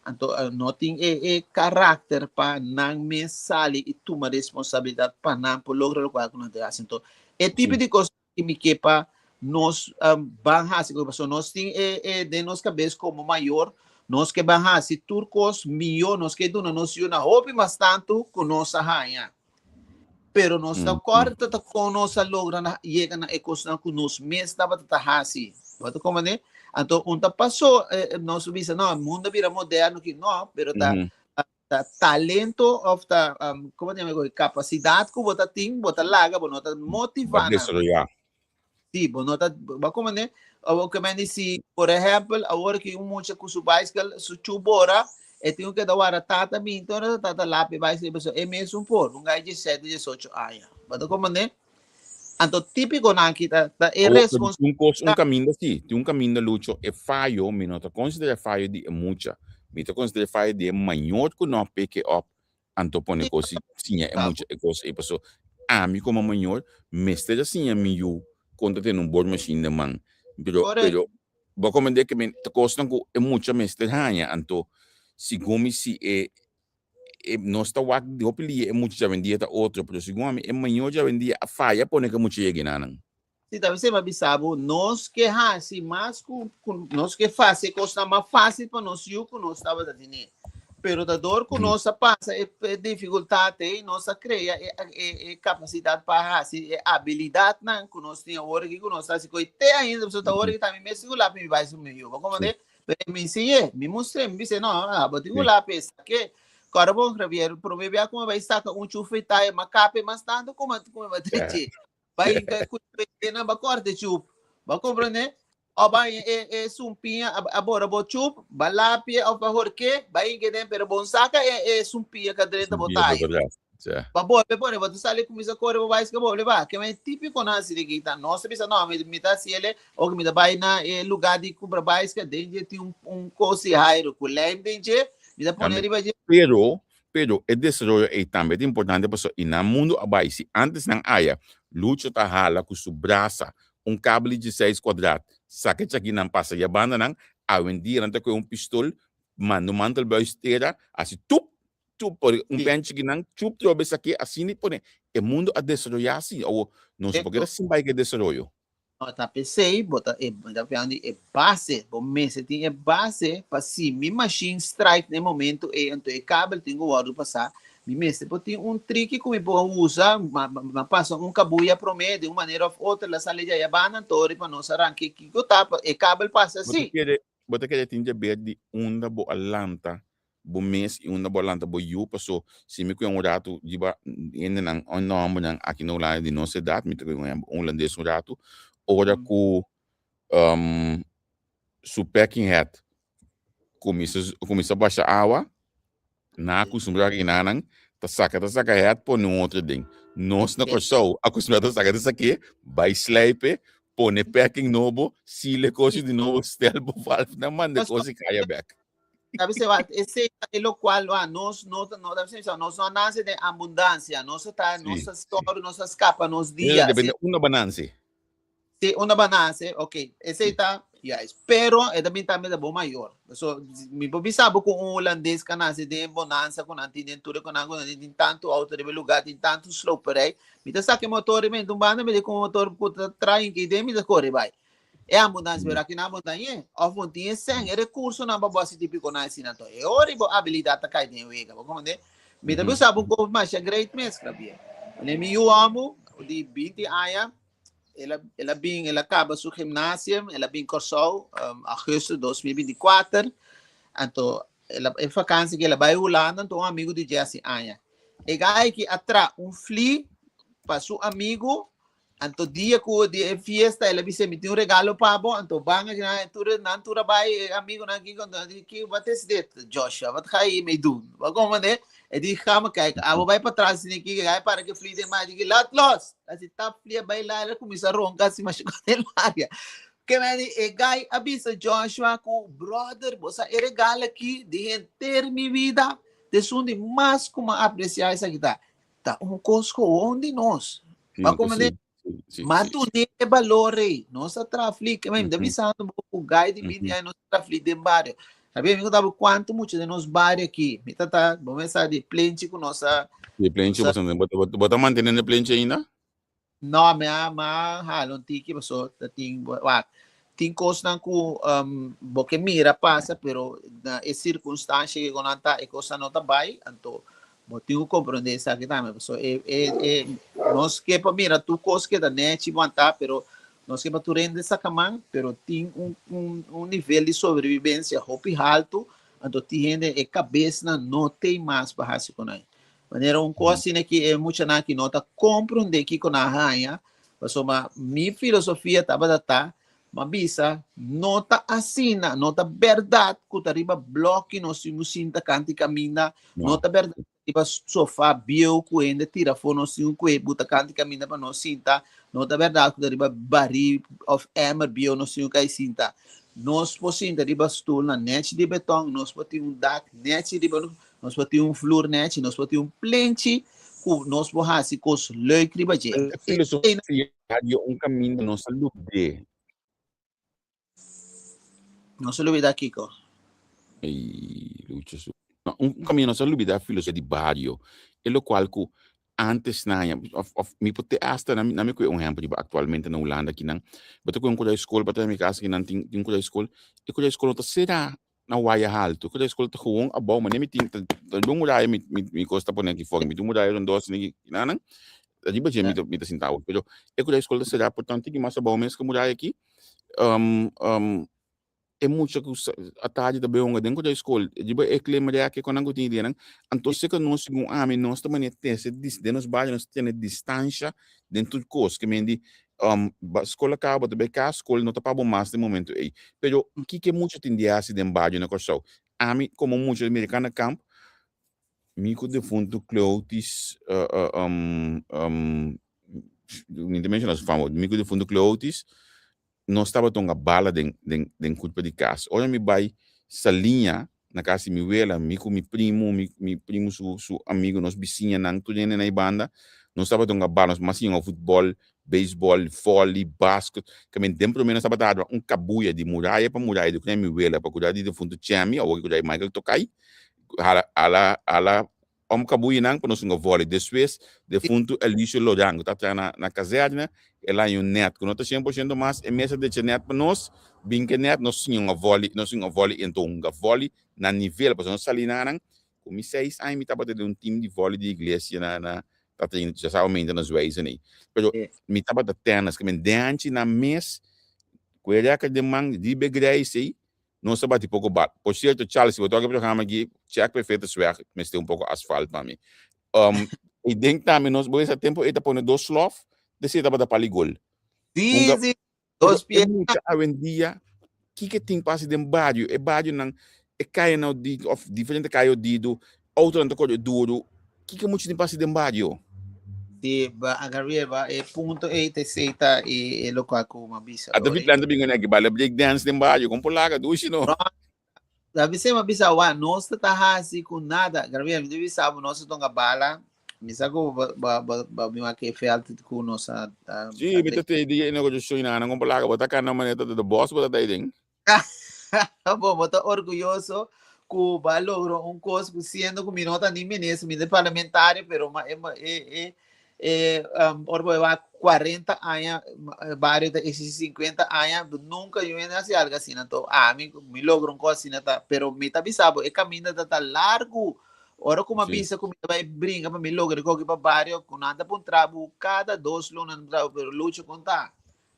anto no tin e e karakter pa nan mes sali i tuma responsabilidad pa nan por logra lokual ku nan ta hasi anto e tipo di kos ki mi ke pa nos ban hasi pasobra nos tin e e den nos kabes komo mayor nos ke ban hasi tur kos mihó nos ke duna nos yu na hopi mas tantu ku nos a haña pero nos ta kòrda ta kon nos a logra na yega na e kosnan ku nos mes tabata ta hasi bo ta komprendé anto un ta pasó nos bisa no mundo a bira moderno ki no pero ta ta talento of ta um, como te llama capacidad ku bo ta tin bo ta laga bo no ta motivá nan. Desaroyá. Sí, bo no ta ba como ne o que men si por ejemplo awor que un mucha ku su bicycle su chubora e tin que da wara tata bin tora tata lapi bicycle so e mes un por un gai 17 18 aña bo ta como ne anto típico nan ki ta ta e Awor, respons tin un kos, un kaminda sí, tin un kaminda Lucho, e fayo, mi no ta konsiderá e fayo di e mucha, mi ta konsiderá e fayo di e mayor ku no a pick e up, anto pone kos i siña e mucha e kos ei, paso ami komo mayor mester a siña mi yu kon ta tene un boormachine den man, pero, pero bo a komprendé ke mi ta kosnan ku e mucha mester haña, anto segun mi si e e nos ta wak di hopi lia e mucha djawendia ta otro, pero segun ami e mayor djawendia a faya pone ku e mucha yega enanan. Si ta bis'é, m'a bisa bo, nos ke hasi mas ku, ku nos ke fasi e kosnan mas fásil pa nos yu ku nos tabata tene. Pero ta dor ku nos a pasa e, e difikultat ei, nos a krea e, e, e kapasidat pa hasi e abilidatnan ku nos tin awor aki ku nos ta hasi ku te ainda, pasobra ta awor aki tambe mes tin ku lapi mi bai su mi yu. Bo komprendé? Pero mi enseñ'é, mi mustr'é, mi bis'é, no, abo tin ku lapi esaki. Kòrda bon, Javier, promé bia ku mi bai saka un chufe taya, m'a kap'é mas tantu ku mi bai trech'é. Bai ku na ba korte chup. Ba comprende? O ba e e sumpiña a bora bo chup, ba lapie of ba horke, ba inke den pero bon saka e e sumpiña ka drenta bo tayo. Ba bolbe pone, bo ta sali kumisa kore bo bai ska bolbe ba. Ke men típiko na hasi di kita. Nos ta bisa no, mi mi ta hasi ele, o mi ta bai na e lugar di kumpra baiska, den dje tin un un kos di hairu ku lijm den dje, mi ta pone riba dje. Pero Pero e desaroyo ei tambe ta importante pasobra i nan mundu a bai. Si antes nan aya Lucho ta hala ku su brasa un kabel di dieseis kuadrat, saka e chakinan pasa ya bandanan, awendia nan ta kohe un pistol, manda un mantelbuis tera, hasi tup, tup, por un pen chikinan, chup trobe esaki, asina i pone. E mundu a desaroyá asi. Awor, nos no por keda sin bai ku e desaroyo. No ta p'esei bo ta e bo ta piandi e base, bo mester tin e base pa si mi machine strike na e momento ei anto e kabel tin ku wòrdu pasá, Mi mester por tin un triki ku mi por usa, ma ma pasa un kabuya promé di un manera òf otro, el a sali djaya banda anto riba nos a ranka e kiko ta pa e kabel pasa Bo ta si. kere, bo ta kere tin djaber di unda bo a lanta bo mes i unda bo a lanta bo yu, paso si mi kue un ratu riba hendenan o nòmbernan aki na Hulanda di nos edat, mi ta kue un hulandes un ratu, ora ku su packing hat kuminsa kuminsa basha awa, nan a kustumbrá ku nan ta saka ta saka het pone un otro den. Nos na Kòrsou a kustumbrá ta saka ta sak'é, bai slijpe, pone packing nobo, seal e koshi di nobo, stel bo valve nan manda e koshi kaya bèk. Sabi se wat, esei ta e lokual wa nos no ta no ta nos no a nase den abundansia, nos ta nos ta sòru, nos a skapa nos dia. Depende unda bo a nase. Sí, unda ba nace, ok. Esei ta, juist. Pero e ta bin tambe da bo mayor. So, mi por bisa bo ku un holandés ka nace den bonanza ku nan tin den tur ku nan ku nan tin tantu auto riba e lugar, tin tantu sloperij. Mi ta saka e motor riba un banda, mi di ku motor ku ta train ki den mi ta kore bai. E abundancia, pero aki nan abundancia, of bo tin e sen, e recursonan pa bo hasi tipiko nan asina to. E ora bo habilidad ta kai den wega, bo comprende? Mi ta bisa bo ku masha great mes, Javier. Wanneer mi yu amo di 20 aña, El a, el a bin, el a kaba su gymnasium, el a bin Kòrsou, um, augustus 2024. Anto, el a, e vakantie ku el a bai Hulanda, anto un amigo di dje hasi aña. E gai ki a tra un fli pa su amigo, anto dia ku di e fiesta, el a bisa, mi tin un regalo pa bo, anto ban a nan tur, nan tur a bai, e amigonan ki, anto nan di, ki, wat is dit, Joshua, wat ga je hiermee doen? Wat kom man, E di, ga maar kijken. Abo bai patras ni ki, gai para ke fli den mai, di ki, laat los. Asi tap fli a bai la, el a kuminsa ronka asi masha kon den laria. Ke men di, e gai a bisa Joshua ku, brother, bo sa e regalo aki di henter mi vida, t'esun di mas ku mi a apresiá esaki ta. Ta un kos gewoon di nos. Sí, Ba ku komprendé? sí, sí, sí, Ma sí, sí. dun'é e balor ei. Nos a traha fli, ke men, mi ta bisando bo ku gai di 20 aña nos a traha fli den bario. Sabia, mi kontabo kuantu mucha den nos bario aki. Mi ta ta, bo mes sa di plenchi ku nos a, Di plenchi, nos a bo, bo, bo, bo ta manteniendo e plenchi ainda? No, mi a, mi a hala un tiki paso ta tin, wak, tin kosnan ku um, bo ke mira pasa, pero na e sirkunstansha ku nan ta, e kosnan no ta bai, anto Bo tin ku komprondé esaki tambe, pasobra e, e, e, nos ke pa mira tur kos keda nechi wantá, pero nos ke pa tur hende saka man, pero tin un, un, un nivel di sobrevivencia hopi haltu, anto tin hende e kabesnan no tei mas pa hasi ku nan. Manera un kos asina ki e muchanan aki no ta komprondé kiko nan a haña, pasobra mi filosofia tabata ta, m'a bisa, no ta asina, no ta bèrdat ku ta riba blòki nos tin ku sinta kanti kaminda, no ta bèrdat riba sofá bieu ku hende tira afó nos tin ku kue buta kanti kaminda pa nos sinta, no ta bèrdat ku ta riba barí òf èmer bieu nos tin ku kai sinta. Nos por sinta riba stulnan nèchi di betòn, nos por tin un dak nèchi riba nos, nos por tin un flur nèchi, nos por tin un plenchi ku nos por hasi kos lèuk riba dje. E filosofia di un kaminda nos a lubid'é. Nos a lubidá kiko? Ey, Lucho su. No, un kaminda nos a lubidá filosofia di bario. E lokual ku antes na aña, of, of mi por te hasta, na mi, na mi kue un ehempel riba aktualmente na Hulanda kinan, bo ta kue un kolèg skol, bo ta mi kas kinan tin, tin un kolèg skol, e kolèg skol no ta será na waya haltu, kolèg skol ta gewoon abou, manera mi tin, ta, ta riba un muraya mi, mi, mi kos ta pone aki for, mi tin un muraya rondó asina ki, kinanan, riba dje mi ta, mi ta sinta awor, pero e kolèg skol ta será por tantu ki mas abou mes ke muraya aki, e mucha ku atardi ta bai hunga den ku skol riba e klima di aki ku nan ku tin ideanan anto seka nos segun ami nos ta manera tese den nos bario nos tene distansha den tur kos ke men di skol a kaba bo ta bai kas skol no ta pa bo mas den momento ei pero kiko e mucha tin di hasi den bario na Kòrsou ami komo mucha di Americana Kamp mi ku defuntu Cleotis mi ta menshona su fama mi ku defuntu Cleotis nos tabata hunga bala den den den kurpa di kas. Ora mi bai Saliña na kas di mi wela, mi ku mi primu, mi mi primu su su amigu, nos bisiñanan, tur hende na e banda, nos tabata hunga bala, nos mas hunga futbòl, beisbòl, vòli, basket. Kaminda den promé nos tabata arma un kabuya di muraya pa muraya di kuné mi wela pa kuda di defuntu Chemi, awor ki kuda di Michael Tokai, hala hala hala Om kabuyinan pa nos hunga vòlei. Despues, defuntu Elisio Loran, ku ta traha na na kazèrne, el a haña un nèt ku no ta 100% mas, e mes a decha nèt pa nos, bin ku e nèt, nos siña hunga vòlei, nos hunga vòlei i anto hunga vòlei na nivel, pasobra nos sali nanan. Ku mi seis aña mi tabata den un team di volley di iglesia na na ta train ya sa aumenta na Zwijzen ei. Pero mi tabata tennis, ke men denchi nan mes ku e rèkòrt den man riba e grijs ei, nos a bati poko bal. Por sierto Charles, si bo toka e programa aki, check pa e Vetersweg, mester un poko asfalt pa mi. Um, i den tambe nos, bo esa tempo ei ta pone dos slof, desi e tabata pali gol. Sí, Hunga sí, Pero dos e pie. mucha awendia, kiko tin pasa den bario? E barionan, e kayanan di, of diferente kaya odido, autonan ta kore duro. Kiko mucha tin pasa den bario? Sí, ba agarriba e punto ei te seita e e lokual ku m'a bisa Ata ora. Vitland ta bin aki bala break dance den bario, kon por laga dushi no. La bisa m'a bisa wa nos ta ta hasi ku nada. Gabriel, mi ta bisa bo nos ta tonga bala. Mi sa ku ba ba ba ba mi wak e veld ku nos a a Sí, a mi ta te di inauguracion na nan kon por laga, bo ta kana manera ta the boss bo ta ta den. Bo bo ta orguyoso ku ba logro un kos ku siendo ku mi no ta ni minister, mi ta parlamentario, pero ma e e e e um, ora bo wak 40 aña, bario ta exigi 50 aña, nunca yo hende hasi algo asina. Anto ami mi logro un kos asina ta, pero mi ta bisa bo e kaminda ta ta largu. Ora ku mi a bisa ku mi ta bai bringa pa mi logra koki pa bario, ku nan ta puntra bo kada dos luna nan ta puntra bo, pero Lucho kon ta?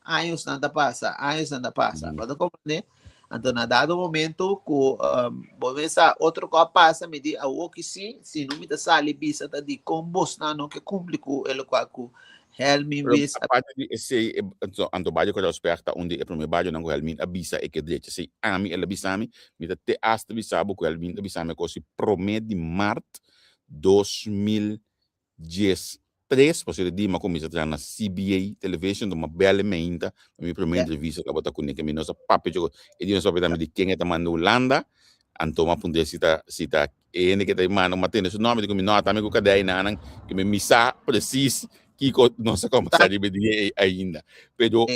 Años nan ta pasa, años nan ta pasa. Bo ta comprende? Anto na dado momento ku um, bo mesa otro ko a pasa, mi di awo ki si, si no mi ta sali bisa ta di kon bosnan no ke kumpli ku e lokual ku Helmin Pero wis. aparte di esei, e, anto, anto Bario Korosberg ta un di e promé barionan ku Helmin a bisa e ke drecha. Si ami el a bisa mi, mi ta te hasta bisa bo ku Helmin ta bisa mi kos si promé di mart 2013, pasobra e dia mi a kuminsá traha na CBA Television, anto mi a bèl e meinta pa mi promé entrevista tabata kuné, ke mi nos a papia dje kos. E dia nos a papia tambe di ken e ta manda Hulanda, anto mi a puntra si ta si ta E hende ke ta manda un matende su nomber, di ku mi no ta mi ku kadei nanan, ke mi mi sa presis kiko nos a kombersá riba e dia ei ainda. Pero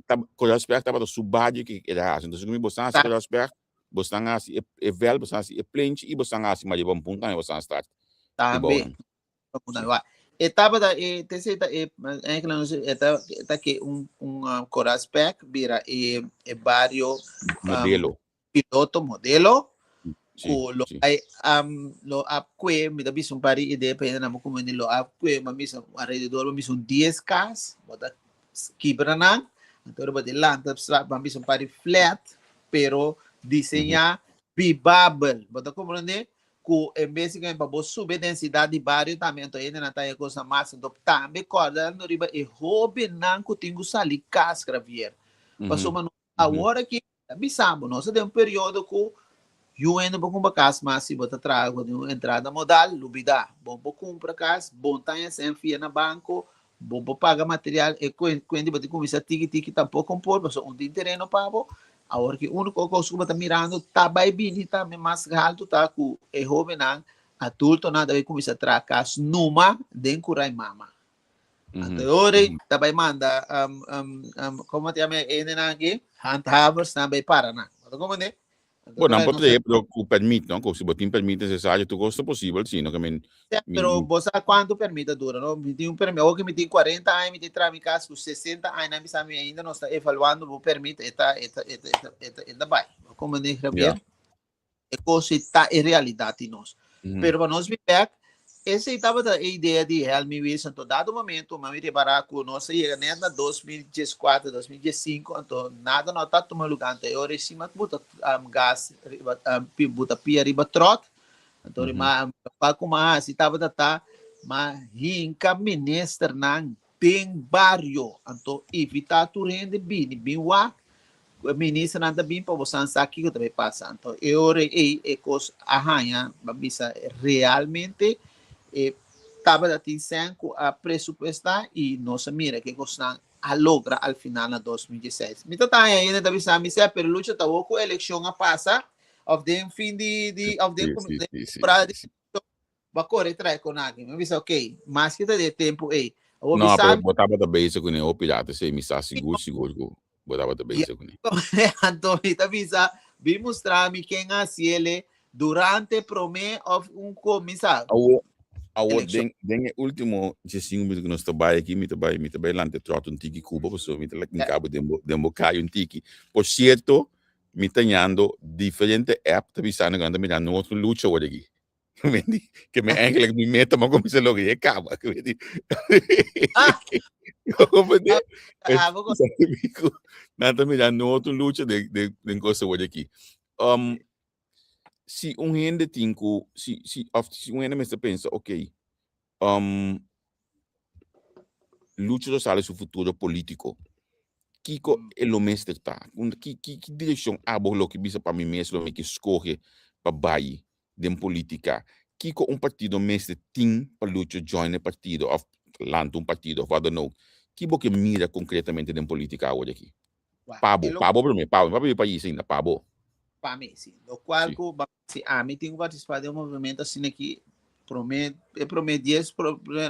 ta Korasberg tabata su bario ke el a hasi. Entonces ku mi bosan hasi Korasberg, bosan hasi e e vèlt, bosan hasi e plenchi i bosan hasi Maria Pampun tambe bosan a start Tambe. E tabata e te sei ta e eigenlijk no e ta e ta ke un un Korasberg bira e e bario Modelo. piloto modelo ku lo ai um, lo a kue mi ta bisa un par di idea pa hende nan kumeni lo a kue ma misa alrededor ma bisa un 10 kas bo ta kibra nan anto riba di lanta ma bisa un par di flat pero diseñá bibabel bo ta komprende ku en bes di pa bo sube densidad di bario tambe anto hende nan ta haña kosnan mas anto tambe kòrda riba e hóbennan ku tin ku sali kas Gravier pasobra no awor aki Ta bisa bo, nos ta den un periodo ku yu hende por kumpra kas mas si bo ta traha ku un entrada modal, lubidá. Bo por kumpra kas, bon taña sen fia na banko, bo por paga material, e kuenti bo tin kuminsá tiki tiki tampoko por, pasobra un tin tereno pa bo. Awor ki úniko kos ku bo ta mirando ta bai bini tambe mas haltu ta ku e hóbennan, adultonan ta bai kuminsá traha kas numa den kurai mama. Anto e ora ei ta bai manda um, um, um, como te llama e hendenan aki? Handhavers nan bai para nan. Bo ta comprende? Anto Bo nan por por nos trae, pero ku permit, no? Ku si bo tin permit necesario, tur kos ta posibel, si no ke men Ja, mi pero bo sa cuanto permit ta dura, no? Mi tin un permit, awor ku mi tin 40 aña, mi tin traha mi cas ku 60 aña, nan bisa mi ainda nos ta evaluando bo permit, e ta, e ta, e ta, e ta, e ta, e ta bai. Bo comprende, Javier? E kos ei ta e realidat di nos. Pero pa nos bin bek, esei tabata e idea di Helmi Wilson. Anto dado momento mami repará ku nos a yega net na 2014, 2015, anto nada no ta tuma lugá. Anto e ora ei si m'a buta gas riba, buta pia riba tròt. Anto riba lokual ku m'a hasi tabata ta m'a hinka ministernan den bario. Anto evitá tur hende bini bin wak ku e ministernan ta bin pa bosan sa kiko ta bay pasa. Anto e ora ei e kos a haña, ban bisa realmente e tabata tin sèn ku a presupuestá i nos a mira ke kosnan a logra al final na 2016. Mi ta ta haña hende ta bisa mi sè, pero Lucho ta wou ku elekshon a pasa òf den fin di di òf den temporada di Bo a kore trae kon aki. Mi a bisa, ok, maske ta di e tempu ei. Awor No, bisa pero mi. bo tabata bezig kuné hopi rato, sí, mi sa sigur, sigur ku bo tabata bezig kuné. Anto mi ta bisa, bin mustra mi ken a hasiele durante, promé òf un kuminsá. Awor, awor Elekshon. den, den e último diesinku minuto ku nos ta bai aki, mi ta bai, mi ta bai lanta e tròt un tiki ku bo, pasobra mi ta lak hinka bo den bo, den bo kai un tiki. Por sierto, mi ta ñando diferente app ta bisando ku nan ta mirando un otro lucha awor aki. Ke men eigenlijk mi meta m'a kuminsá logra i e kaba. Ke men di. Ah! Comprende? Ah, bo Nan ta mira no otro lucha den den den kos awor aki. Si un hende tin ku si si of si un hende mester pensa ok Lucho Rosales su futuro politico kiko e lo mester ta? Ki ki ki direccion abo lo ke bisa pa mi mes lo mi ke scoge pa bay den politica? Kiko un partido mester tin pa Lucho join e partido of lanta un partido of wat dan ook? Ki bo ke mira concretamente den politica awor aki? Pa bo, pa bo prome, pa bo, no pa mi pais ainda, pa bo. Pa mi, si. Locual cu si ami tin cu participa den un movimento asina aki, prome, e prome dies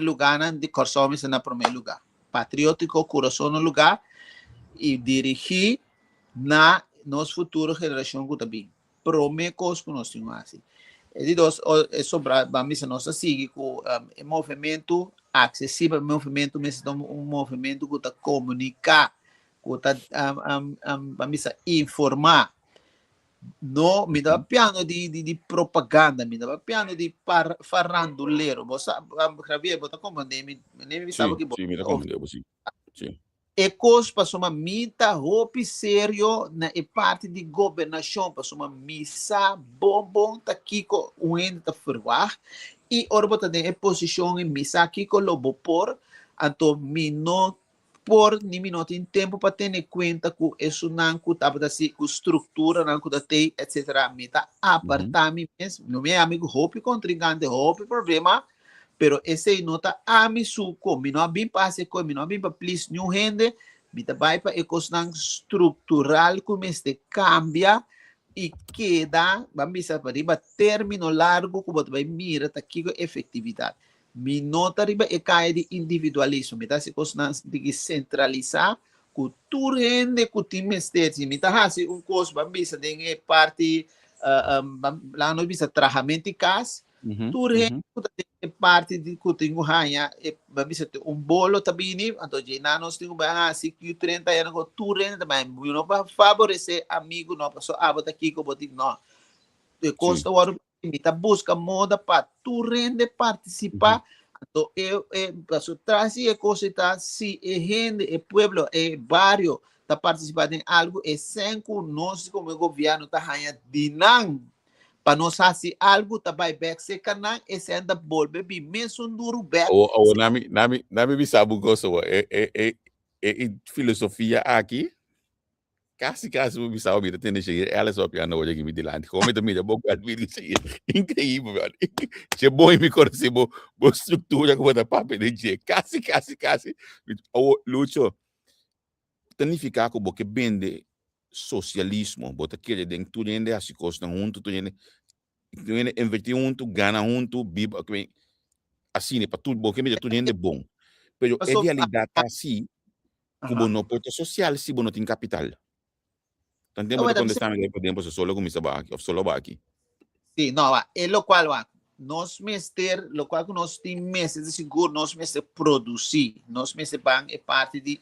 lugarnan di Corsou mi sta na prome lugar. Patriotico, curason na lugar y dirigi na nos futuro generacion cu ta bin. Prome cos cu nos tin cu haci. E di dos, e sobra, ban bisa nos ta sigui cu e movimento accesibel, e movimento mester ta un movimento cu ta comunica, cu ta, ban bisa informa. No, mi ta papiando di, di, di propaganda, mi ta papiando di par, farandulero. Bo sa, Javier, bo ta comprende mi, mi Sí, sabe que bo sí, mi ta comprende bo, sí. Sí. E kos pasobra mi ta hopi serio na e parti di gobernashon pasobra mi sa bon bon ta kiko un hende ta ferwagt i ora bo ta den e posishon ei mi sa kiko lo bo por anto mi no por ni mi no tin tempu pa tene kuenta ku esunnan ku tabata si ku strukturanan ku ta tei etsetera mi ta aparta mi mes no mi ami ku hopi kontrinkante hopi problema Pero esei no ta ami su ko. Mi no a bin pa hasi e ko, mi no a bin pa please niun hende. Mi ta bai pa e kosnan struktural ku mester kambia i keda, ban bisa pa riba término largu ku bo ta bai mira ta kiko efektividat. Mi no ta riba e kaya di individualismo. Mi ta hasi kosnan di sentralisá ku tur hende ku tin mester. Si mi ta hasi un kos, ban bisa den e parti, laga nos bisa trahamento di kas, Tur hende ku ta den e parti di ku tin ku haña e ba bisa te un bolo ta bini, anto dje nan nos tin ku bai hasi Q30 ya nan tur hende ta bai. Mi no pa faboresé amigu no, paso abo ta kiko bo tin no. E kos ta wòrdu mi ta buska moda pa tur hende partisipá. Anto e e paso tras di e kos ei ta si e hende, e pueblo, e bario ta partisipá den algu e sèn ku nos komo e gobièrnu ta haña di nan Pa nos hasi algu ta bai bek serka nan, esei ta bolbe bin mesun duru bek. Awo, awo, nami, nami, nami bisa bo cosa, wo. E, e, e, e, e filosofia aki, kasi, kasi bo bisa bo mira tende Shahir Ellis op ya no oye mi dilanti. Como mi ta mira bo kwal mi di Shahir. Increíble, man. Che boy mi conoce bo, bo structura como ta papia de dje. Kasi, kasi, kasi. Awo, Lucho, ta nifiká ku bo ke bende sosialismo, bo ta kere den tur hende hasi kosnan huntu, tur hende tur hende invertí huntu, gana huntu, biba asina pa tur bo ke mira tur hende bon. Pero e realidat ta asi ku bo no por ta sosial si bo no tin kapital. Tanten bo ta kontestá mi pa den pasobra solo kuminsá ba aki òf solo ba aki. Sí, no, wa, e lokual wa, nos mester, lokual ku nos tin mester di sigur, nos mester produsí, nos mester ban e parti di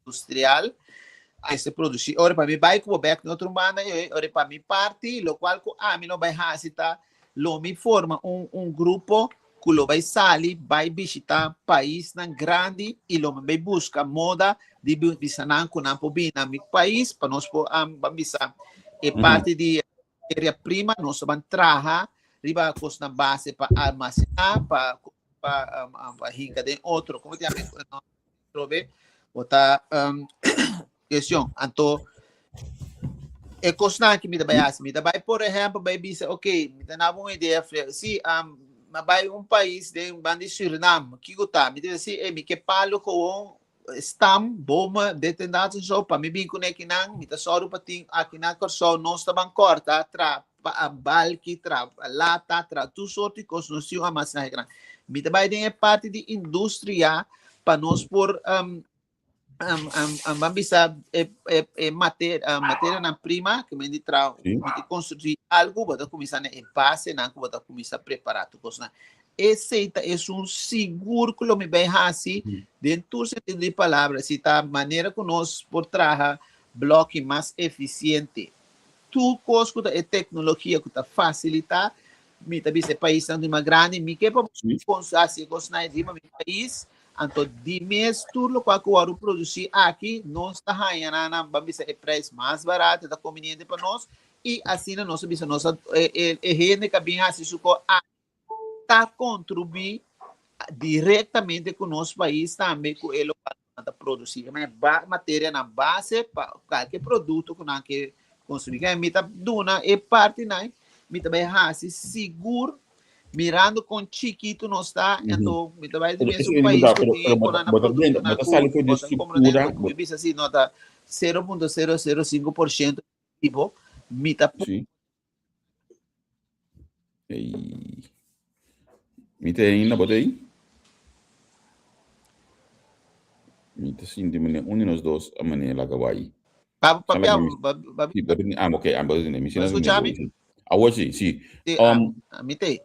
industrial, mester produsí. Ora pa mi bai ku bo bèk na otro banda, e ora pa mi parti, lokual ku ami lo bai hasi ta, lo mi forma un, un grupo ku lo bai sali bai bishitá paisnan grandi i lo mi bai buska moda di bisa nan ku nan por bini na mi pais pa nos por ban bisa e parti di materia prima nos ta ban traha riba kosnan base pa almasená pa pa pa hinka den otro komo ta yama Trobe bo ta cuestion. Anto e kosnan ki mi ta bai hasi, mi ta bai por ehempel bai bisa ok, mi ta naba un idea fre, si um, ma bai un pais den ban di Surinam, kiko ta? Mi ta bisa si, eh, mi ke palo gewoon stam, bomen, dit en dat en zo, pa mi bin kuné kinan, mi ta sòru pa tin aki na Kòrsou, nos ta ban kòrta, tra pa balki, tra lata, tra tur sorti kos, nos tin un almacenahe gran. Mi ta bai den e parti di industria pa nos por um, um, um, um, ban bisa e, e, e mater, materia nan prima, que men di tra, Sí. mi di construir algo, bo ta kuminsá na e base nan ku bo ta kuminsá prepará tur kos nan. Esei ta esun sigur ku lo mi bai hasi den tur sentido di palabra, si ta manera ku nos por traha bloki mas efisiente. Tur kos ku ta e teknologia ku ta fasilitá. Mi ta bisa e paisnan di mas grandi, mi ke pa hasi e kosnan riba mi pais, anto di mes tur lokual ku wòrdu produsí aki, nos ta haña nan na, ban bisa e preis mas barato, e ta konveniente pa nos, i asina nos a bisa nos a e e hende ku a bin hasi su kos aki ta kontribuí direktamente ku nos pais tambe ku e lokual ku nan ta produsí. Materianan base pa kualke produkto ku nan ke konsumí. Mi ta duna e partinan, mi ta bai hasi sigur mirando kon chikitu nos ta, anto mi ta bai di mes un pais ku tin ku nan produktonan ku bo ta komprende ku mi bisa si no ta 0.005% di bo, mi ta Sí. Ei. Mi ta ainda, bo ta ei? Mi ta sinti mane un di nos dos a mane laga bai. Pa papia, Sí, bo ta ah, ok, ah, bo ta mi si no escucha mi? Awor sí, sí. Sí, mi ta ei.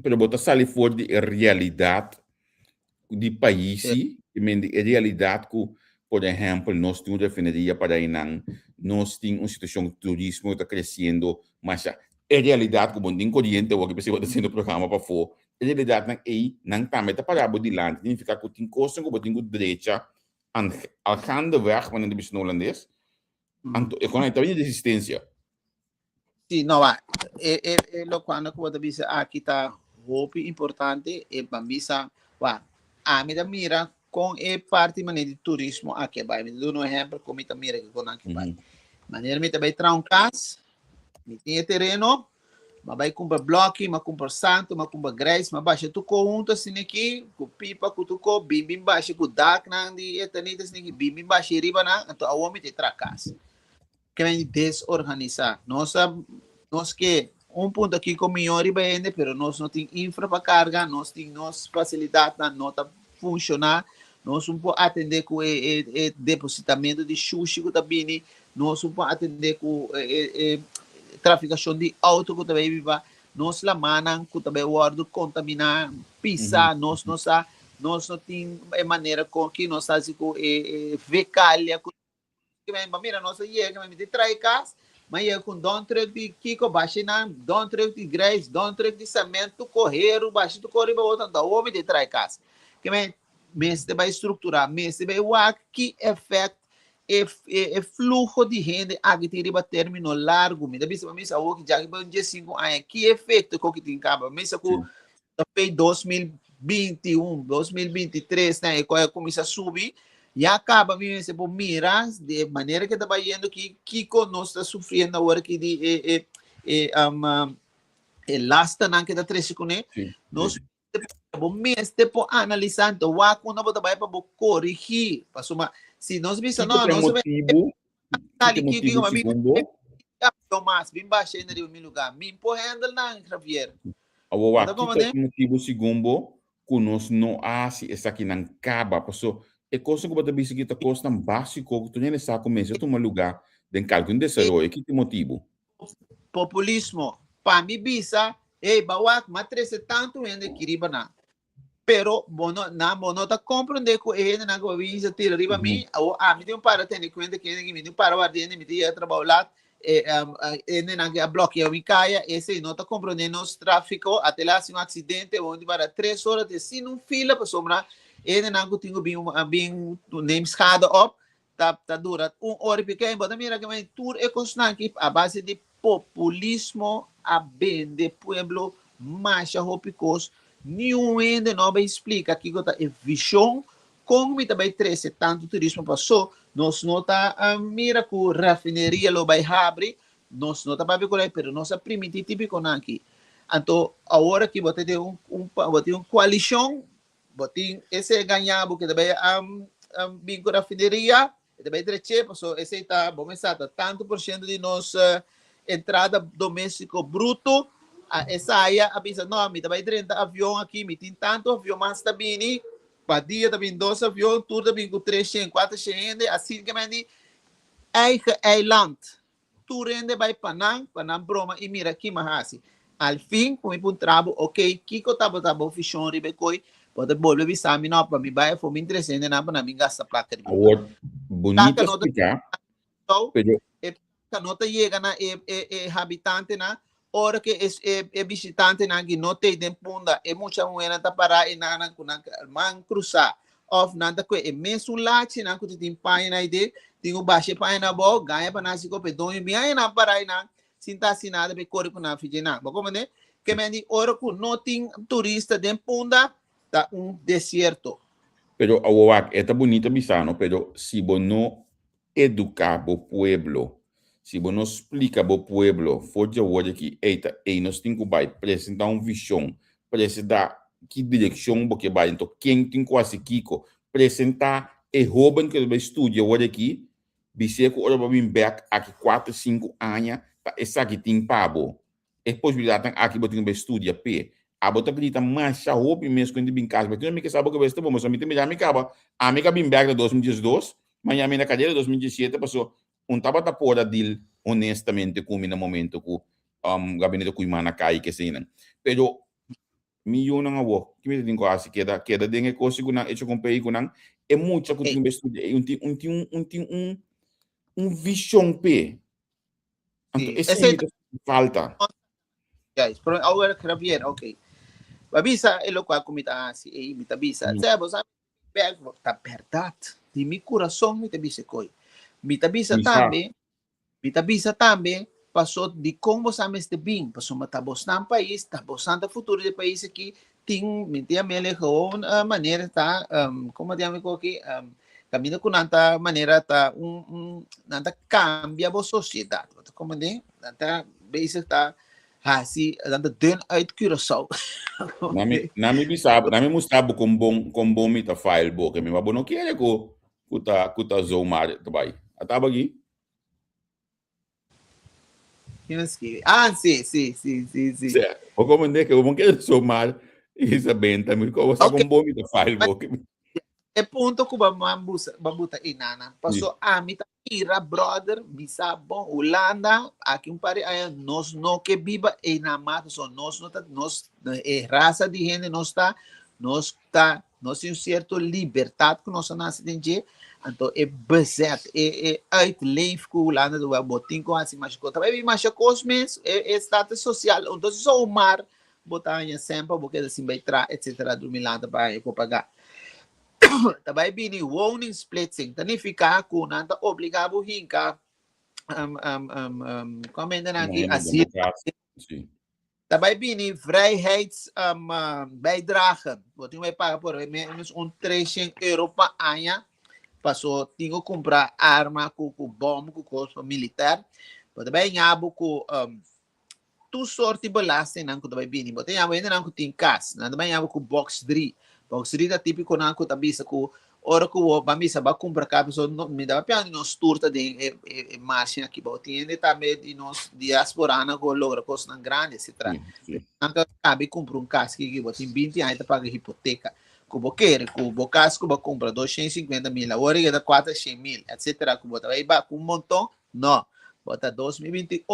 Pero bo ta sali for di e realidat di paisi, i men di e realidat ku, por ehèmpel, nos tin un refineria para einan, nos tin un situashon ku turismo ta kresiendo masha. E realidat ku bo no tin koriente awor, p'esei bo ta hasiendo programa pafó, e realidatnan ei, nan tambe ta para bo dilanti, signifiká ku tin kosnan ku bo tin ku drecha al gaandeweg, manera ta bisa na hulandes, anto e kon ei ta bini resistensia. Sí, no, wa, e, e, e lokual ku bo ta bisa aki ta hopi importante, e ban bisa, wa, ami ta mira kon e parti manera di turismo aki a bai. Mi ta duna un ehèmpel kon mi ta mira ki kon aki bai. Manera mi ta bai traha un kas, mi tin e tereno, mi a bai kumpra blòki, mi a kumpra santu, mi a kumpra grijs, mi a basha tur ko huntu asina aki, ku pipa, ku tur ko, bin bin basha ku daknan di etanit asina aki, bin bin basha riba nan, anto awor mi ta traha kas. Kren desorganisá. Nos a nos ke un punto kiko mihó riba hende, pero nos no tin infra pa karga, nos tin nos fasilidatnan no ta funshoná, nos no por atendé ku e e e depositamentu di shushi ku ta bini, nos no por atendé ku e e e trafikashon di outo ku ta bai biba, nos lamannan ku ta bai wòrdu kontaminá, pisá, nos no sa, nos no tin e manera kon ki nos ta hasi ku e e fekalia ku Ma mira, nos a yega, mi tin trae kas, ma yega ku un don truck di kiko bashi nan, don truck di grijs, don truck di cement, tur ko heru bashi, tur ko riba otro, anto awor mi tin trae kas. Ke men mester bai strukturá, mester bai wak ki efèkt e e fluho di hende aki tin riba término largu. Mi ta bisa pa mi awor ki djaki pa un diesinku aña, ki efekto ku tin kaba? Mi bisa ku ta pei 2021, 2023 na e a kuminsá subi, ya kaba mi mester por mira de manera ke ta bayendo ki kiko nos ta sufriendo awor aki di e e e um, e lastanan ke ta trese kuné. Nos bo mester por analisá anto wak unda bo ta bai pa bo korigí. Pasobra si nos bisa Kiko no, ta e nos ta bai motibu? Dale, Kiko ki digo, motibu ma mi segun bo? yo mas, bin basha in riba mi lugar. Mi por handle nan, Javier. Awor Bo wak, ta kiko komprendé? e motibu segun bo ku nos no a hasi esakinan kaba? Paso e kosnan ku bo ta bisa aki ta kosnan básiko ku tur hende sa ku mester tuma lugá den kalke un desaroyo. Kiko e motibu? Populismo. Pa mi bisa, hey, bawak, m'a trese tantu hende aki riba nan. Pero bo no, nan, bo no ta comprende cu e hendenan cu bo bin sa tira riba mi, awor ami tin un para tene cuenta cu hende mi tin un para warda hende, mi tin yega trabao laat, e hendenan cu a blokea mi caya, esey no ta comprende nos trafico, a te haci un accidente, bo tin para tres ora te sin un fila pasobra e hendenan cu tin cu bin bin neem schade op, ta ta dura un ora y pico, bo ta mira cu tur e cosnan aki a base di Populismo a bende pueblo masha hopi kos, niun hende no a bai splika kiko ta e vishon kon mi ta bai trese tantu turismo paso nos no ta mira ku rafineria lo bai habri, nos no ta papia ku lei pero nos a primiti tipikonan aki. Anto awor aki bo ta den un un bo tin un koalishon, bo tin ese gaña bo ke ta bai bin ku rafineria, E ta bai dreché, paso esei ta, bo mester sa, ta tantu por ciento di nos entrada doméstiko bruto. A esaya a bisa, no, mi ta bai drenta avion aki, mi tin tantu avion mas ta bini, pa dia ta bini dos avion, tur ta bini ku 300, 400 hende, asina ke men di eigen eiland. Tur hende bai pa nan, pa nan broma i mira ki m'a hasi. Al fin ku mi puntra bo, ok, kiko tabata bo vishon riba e koi? Bo ta bolbe bisa mi, no, pa mi bai afó mi interesa hendenan pa nan bin gasta plaka riba mi. Awor, Plaka bonito no ta splika, yega, pero e plaka no ta yega na e e e habitantenan. Ora ku e e bishitantenan aki no t'ei den Punda, e mucha muhénan ta pará einan ku nan man krusá òf nan ta kue e mesun lachinan ku ta tin paña na aide, tin ku basha e paña na abou, gaña pa nan hasi kos, p'e doño bin einan pará einan sin ta hasi nada p'e kore ku nan fidje nan. Bo komprendé? Ke men di ora ku no tin turista den Punda, ta un desierto. Pero awor wak, e ta bunita bisa no, pero si bo no educa bo pueblo, si bo no splica bo pueblo for di awor aki, ey ta ey nos tin cu bay, presenta un vision, presenta ki direccion bo ke bay, enton ken tin cu haci kico, presenta e hoben cu ta bay studia awor aki, bis'e cu ora bo bin bek aki cuater, cinco aña ta esaki tin pa bo. E posibilidadnan aki bo tin ku bai studia p'e. Abo ta grita masha hopi mes ku hende bin kas, pero mi ke sa bo kabes ta bon, pasobra mi ta mira mi kaba, ami ka bin bek na 2012, maña mi na kadera 2017, paso un tabata por a deal honestamente ku mi na momento ku gabinete Koeiman a kai keseinan. Pero mi yunan awor, ki mi ta tin ku hasi? Keda keda den e kos ku nan echo kon pei ku nan, e mucha ku tin bai studia ei un tin un tin un tin un un vishon p'e. Anto Sí, esei esei mi ta falta. Guys, pero awor Javier, ok. Ba bisa e lokual ku mi ta hasi, ei mi ta bisa. Mm. Sea, bo sa, ta bèrdat. Di mi kurason mi ta bisa koi. Mi ta bisa Mi sa. tambe, mi ta bisa tambe, paso dikon bo sa mester bin, pasobra ta bosnan pais, ta bosnan ta futuro di e pais aki, tin, mi tin amele gewoon uh, manera ta, um, como te llama aki, um, caminda ku nan ta manera ta un, un nan ta cambia bo sociedad. Bo ta comprende? Nan ta bezig ta hasi, nan ta dun uit Curaçao. Nami, nami bisa, nami mustra bo kon bon, kon bon mi ta file bo, ke mi ma bo no kere ku, ku ta, ku ta zomaar ta bai. Ataba aki? Quién escribe? Ah, sí, sí, sí, sí, sí. Sea, o como ne que como que zomaar isa benta mi ko sa Ok. kon bon mi ta file bo. Ke mi- E punto ku bambusa, bambuta inana. Paso a mi ta mira, brother, bisa bon, Hulanda, aki un par di aña, nos no ke biba einan mas, so nos no ta, nos, e raza di hende nos ta, nos ta, nos tin un cierto libertad ku nos a nace den dje, anto e bezet, e, e uitleef ku Hulanda ta bo tin ku hasi masha kos. Ta bai bin masha kos mes, e, e status social, entonces zomaar bo ta haña semper bo keda sin bai tra, etcetera, drumi lanta pa haña ku paga. Ta bai bini woningsplitsing, ta nifiká ku nan ta obligá bo hinka, um, um, um, um, kon men nan aki, Mooi, asiel. democratie. Sí. Ta bai bini vrijheids um, bijdrage. Bo tin bai paga por menos un 300 euro pa aña. Paso tin ku kumpra arma ku ku bom ku kos pa militar. Bo ta bai ñabo ku um, tur soort di belastingnan ku ta bai bini. Bo ta ñabo hendenan ku tin kas. Nan ta bai ñabo ku box 3. Box 3 ta típiko nan ku ta bisa ku Ora ku bo ban bisa ba kumpra kap so no mi ta papia di nos tur ta den e e e margen aki bo tin hende tambe di nos diasporanan ku a logra kosnan grandi etcetera. Sí, sí. Nan ta kabi kumpra un kas kiki bo tin binti aña ta paga hipoteka ku bo kere ku bo kas ku bo kumpra 250 mil awor e ta 400 mil etcetera ku bo ta bai ba ku un monton no bo ta 2028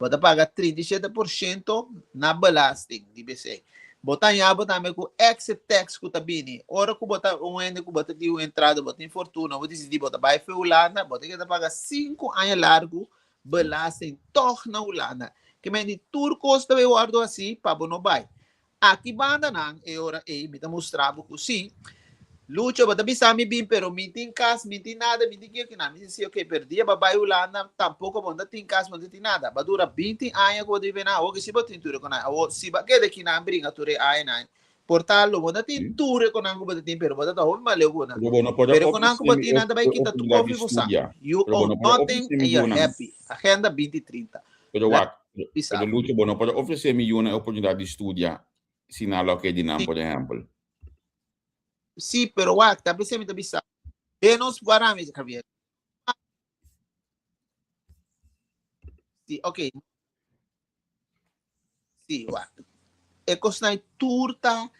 Bo ta paga 37% na belasting di BC. Bo ta haña bo tambe ku exit tax ku ta bini. Ora ku bo ta un hende ku bo ta tin un entrada, bo tin fortuna, bo disidí bo ta bai for Hulanda, bo ta keda paga sinku aña largu belasting tòg na Hulanda. Ke men di tur kos ta bai wòrdu hasi pa bo no bai. Aki banda nan e ora ei mi ta mustra bo ku si. Lucho, bo ta bisa mi bin, pero mi tin kas, mi tin nada, mi tin kiko kinan. Mi di si, ok, pero dia bo bai Hulanda tampoco bo no ta tin kas, bo no ta tin nada. Bo a dura binti aña ku bo ta biba einan, awor si bo tin tur e konan. Awor si bo a keda kinan bringa tur e añanan, por ta lo bo no tin tur e konan ku bo ta tin, pero bo ta ta hopi mas leu ku bo nan. Pero bo no por a Pero e konan ku bo ofresé mi tin nan ta bai e kita tur oportunidat di kofi bo sa. studia. You Pero bo own no por a nothing ofresé mi and you're yunan. happy. Agenda binti trinta. Pero La wak, bisa. pero Lucho, bo no por ofresé mi yunan e oportunidat di studia si nan lo ke di nan, por ehèmpel. Sí, pero wak, ta pesei mi ta bisa. Den nos guarami, Javier. Sí, ok. Sí, wak. E kosnan tur ta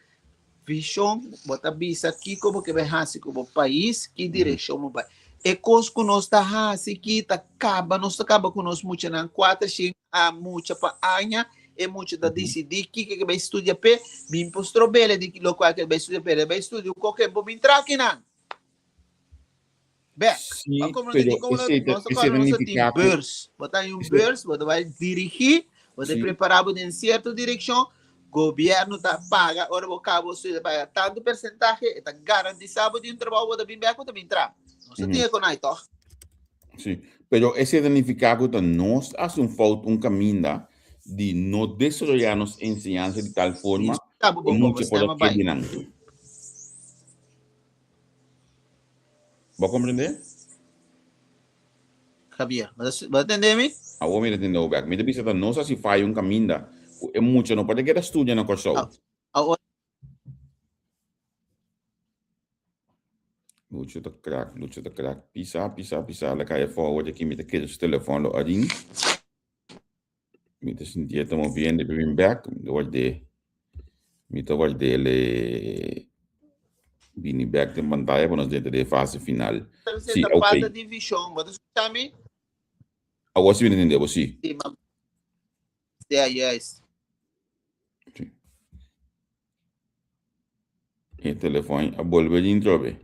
vision, bo ta bisa kiko bo ke bai hasi ku bo pais, ki direkshon bo bai. E kos ku nos ta hasi ki ta kaba, nos ta kaba ku nos muchanan kuater shen a mucha pa aña, e mucha ta disidí kiko ke bai studia p'e, bin por strob'el di lokual ke bai studia p'e, el bai studia un koke bo bin tra kinan. Bek. Sí, Pa como pero como esei ta, nos esei ta nos tin nifiká ku beurs. Bo ta un esei beurs, bo ta bai dirigí, Bo ta prepara bo den cierto direccion, gobierno ta paga, ora bo caba bo studio, paga tanto percentahe, e ta garantisa bo di un trabou, bo ta bin bek, bo ta bin traha. Nos ta tin e konai, toch? Sí, pero esei ta nifiká ku ta nos a hasi un fout, un kaminda di no desaroyá nos enseñansa di tal forma ku mucha por a keda nan. Bo a komprendé? Javier, bo ta tende mi? Awor mi ta tende bo bek. Mi ta bisa ta nos a hasi faya un kaminda ku e mucha no por a keda studia na Kòrsou. Awor. Lucho ta crack, Lucho ta crack. Pisa, pisa, pisa. La calle forward aquí, mi ta kere su telefon lo arin. Mi ta sinti e ta moviendo, e bin back. Mi ta ward'é. Mi ta ward'é le bini back den pantalla pa nos drenta den e fase final. Sí, ok. Falta di vision. Bo ta escucha mi? Awor si mi ta entende bo, si. Sí, ma... Yeah, yes. Sí. E telefon a bolbe dintro be.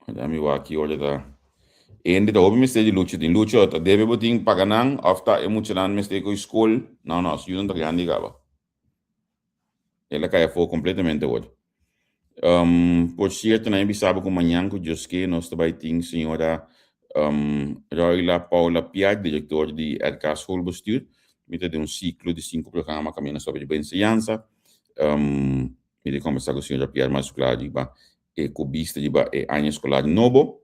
Ora mi wak ki ora ta. Ende ta hopi mester di Lucho tin. Lucho ta debe bo tin paga nan of ta e muchanan mester koy skol? No no, su yunan ta grandi kaba. El a kai afó completamente awor. Um, por cierto, nan a bisa bo ku mañan ku Dios ke nos ta bai tin señora um, Royla Paula Piar, director di RK Schoolbestuur. Mi ta den un ciclo di cinco programa caminda sobre riba enseñansa. Um, mi ta conversa ku señora Piar mas klar riba e ku bista riba e aña escolar nobo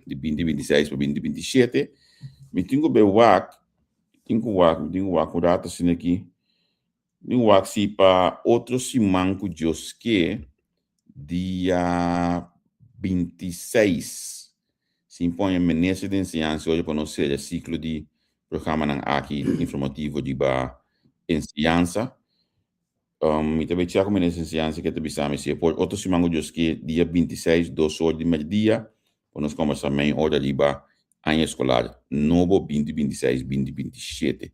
di 2026 pa 2027. Mi tin ku be wak, tin ku wak, mi tin ku wak un rato asina aki. Mi wak si pa otro siman ku Dios ke, dia 26, sin pone Minister di Enseñansa oye pa nos sera siklo di programanan aki informativo riba enseñansa. Mi ta bay chek ku Minister di Enseñansa ke ta bisa mi si e por otro siman ku Dios ke, dia 26, dos or di merdia, pa nos kombersa mei ora riba aña eskolar nobo 2026, 2027.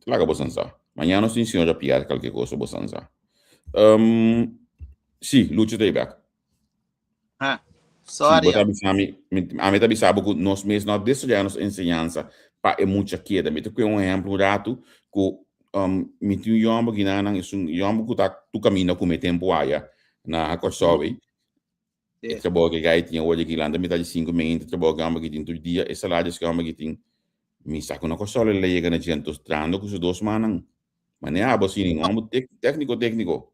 Laga bosan sa. Mañana nos tin señora Pierre kalke cosa bosan sa. Um, sí, Lucho ta bek. Ha, sorry. Sí, bo ta bisa mi, ami ta bisa bo ku nos mes no a desaroyá nos enseñansa pa e mucha keda. Mi ta kue un ehemplo un ratu ku um, mi tin un yòmber ginanan, es un yòmber ku ta tu kaminda ku mi tempu aya na Kòrsou ei. E trabou ke gai tin awor di aki lanta mitad di sinku meinta trabou ke homber ki tin tur dia e salaris ke homber ki tin mi sa ku na Kòrsou lo yega na dje entos trahando ku su dos mannan mane abo asina un homber tekniko tekniko.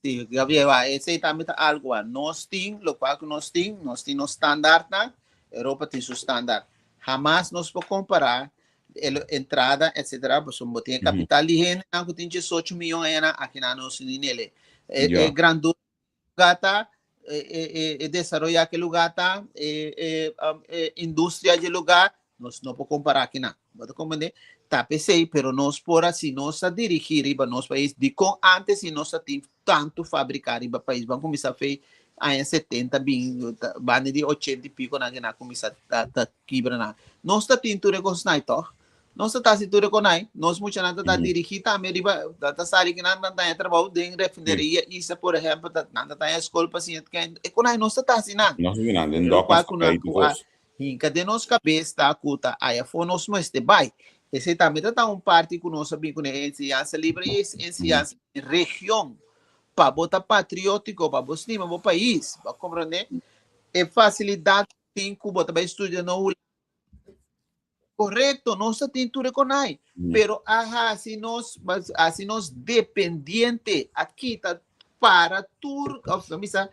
Sí, Gabriel, wa, esei tambe ta algo wa. Nos tin lokual ku nos tin, nos tin nos standaardnan, Europa tin su standaard. Hamas nos por kompará e entrada, etcétera, pasobra bo tin e kapital di hendenan ku tin diesocho miyon añanan, akinan nos tin nele. E grandura lugar ta, e, e, e, e desaroyá ke lugar ta, e, e, um, e industria de lugar, nos no por compará aquí na. Bo ta comprende? Ta pesei, pero nos por así, nos a dirigir riba nos país, di con antes si nos a tin tanto fabrica riba país, van comienza fe aña 70, bin, banda di 80 y pico na que na comienza ta, ta kibra na. Nos ta tin tur e cosnan, toch? Nos ta hasi tur e konai, nos muchanan ta ta dirigí tambe riba, ta ta sali ku nan ta taña trabou den refineria Isa por ehèmpel, ta nan ta taña skol pa siña ken e konai nos ta ta hasi nan. Nos ta hasi nan den Pero dòk pa nos ku ta nan kai ku a tur kos. hinka den nos kabes ta ku ta aya afó nos mester bai. Esei tambe ta ta un parti ku nos a bin kuné e enseñansa libre i e enseñansa den region pa bo ta patriótiko, pa bo stima bo pais. Bo a komprondé? E fasilidat ku tin ku bo ta bai studia na Hulanda Correcto, nos ta tin tur e konai, pero a hasi nos, hasi nos dependiente, a kita para tur, of misa,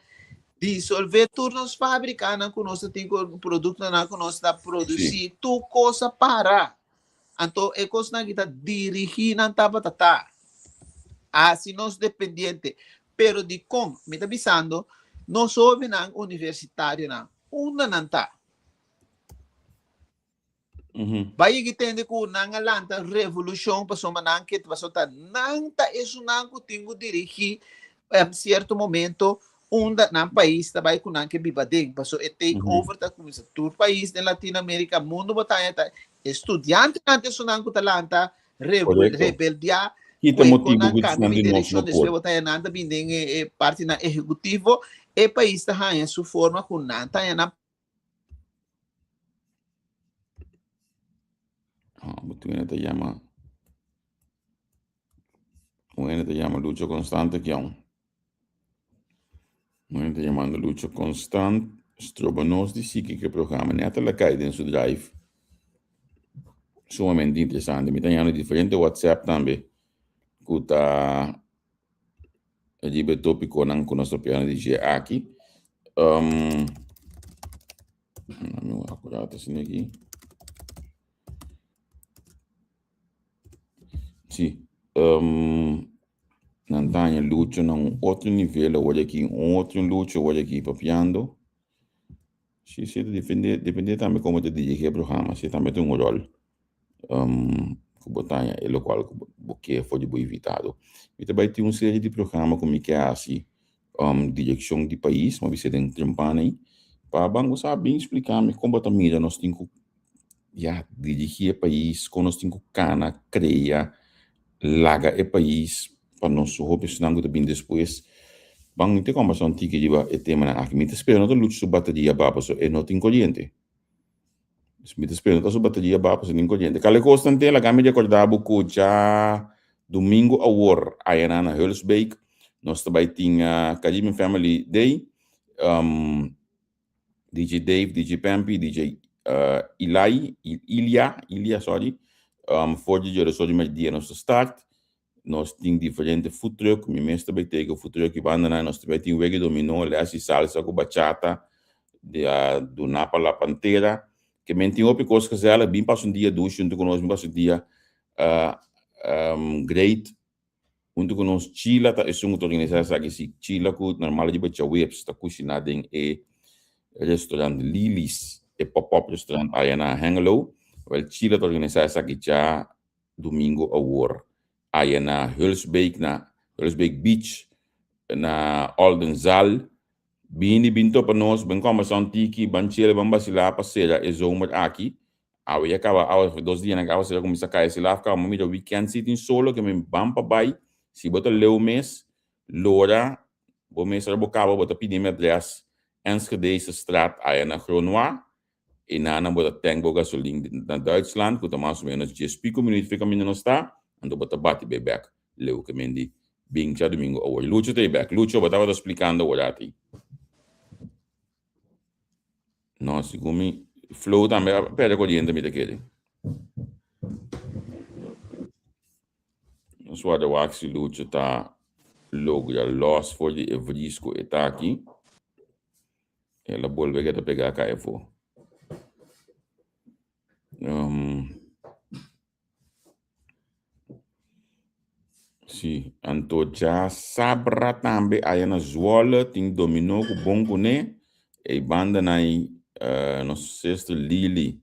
disolve tur nos fabricanan ku nos ta tin ku productonan ku nos ta produci, tur cosa para. Anto e cosnan ki ta dirigi nan tabata ta. Hasi nos dependiente. Pero dikon? Mi ta bisando, nos hobennan universitarionan, unda nan ta? Bai yegi tende ku nan a lanta revolushon pasobra nan ke pasobra ta nan ta esunnan ku tin ku dirigí em sierto momento unda nan pais ta bai ku nan ke biba den. Pasobra e take over ta kuminsá tur pais den Latinoamérika, mundu bo ta haña ta e studiantenan ta esunnan ku ta lanta rebeldiá Ki ta ku e motibu nan ku kambia esnan di di nos direkshon no despues por? bo ta haña nan ta bin den e partinan ehekutivo e pais ta haña su forma ku nan ta haña nan. Ah, bo tin ta yama. Un hende ta yama Lucho Constante kion. Un hende ta yamando Lucho Constant. Stroba nos di sigui ku e programa. Net a la kai den su drive. Sumamente interesante. Mi ta hañando diferente WhatsApp tambe ku ta riba e tópikonan ku nos ta piano di dje aki. Um, mi akurato asina aki. Sí, um, nan ta haña lucha na un otro nivel awor aki, un otro lucha awor aki papiando. Sí, sí, depende, depende tambe como te dirige e programa, sí, tambe ta un rol. Um, ku bo ta haña e lokual ku bo ke for di bo invitado. Mi ta bai tin un serie di programa ku mi ke hasi um, direkshon di pais, mi a bisa den trempan ei, pa ban bo sa bin splika mi kon bo ta mira nos tin ku ya dirigí e pais, kon nos tin ku kana, krea, laga e pais pa nos hopi esnan ku ta bin despues. Ban mi ta kombersá un tiki riba e temanan aki. Mi ta spera no ta lucha su bateria ba pasobra e no tin koriente. Mi ta spera no ta su bateria ba pasobra e no tin koriente. Kale kos nan tin, laga mi rekordá bo ku djadumingu awor ayanan na Hulsbeek nos ta bai tin Caribbean Family Day. DJ Dave, DJ Pampi, DJ uh, Eli, Ilia, Ilia, sorry. For di jere sorry met dia nos start. Nos tin diferente food truck, mi mes ta teken food truck i banda nan, nos ta tin wega dominó, les i salsa ku bachata, de uh, Dunapa La Pantera. Ke men tin hopi kos gezellig, bin pasa un dia dushi hunto ku nos, bin pasa un dia great Huntu ku nos Chila ta esun ku ta organisá esaki. Si Chila ku normal riba djaweps ta kushiná den e restaurant Lili's, e pop-up restaurant aya na Hengelo. Wèl Chila ta organisá esaki djadumingu awor aya na Hulsbeek na Hulsbeek Beach na Oldenzaal. Bini bin topa nos, bin kòmbersá un tiki, ban chela, ban basilá pa sera e zomer aki. Awe ya kaba awe dos dianan kaba sera kuminsá kai si laf kaba. Mi mira weekend si tin solo ke mi ban pa bai. Si bo ta leu mes, lora bo mes ora bo kaba bo ta pidi mi adrès Enschedesestraat aya na Gronoa. Enanan bo ta tank bo gasolin na Duitsland ku ta mas o menos dies piko minuut for e kaminda nos ta, anto bo ta bati bai bèk leu ke men di bin djadumingu awor. Lucho ta e bèk. Lucho, bo tabata splikando awor ati. No, segun mi, Flow tambe a perde koriente mi ta kere. Nos warda wak si Lucho ta logra los for di e vries ku e ta aki. El a bolbe keda pegá kai afó. Um, Sí, anto djasabra tambe aya na Zwolle tin dominó ku bon kuné. Ei banda na ei nos sister Lily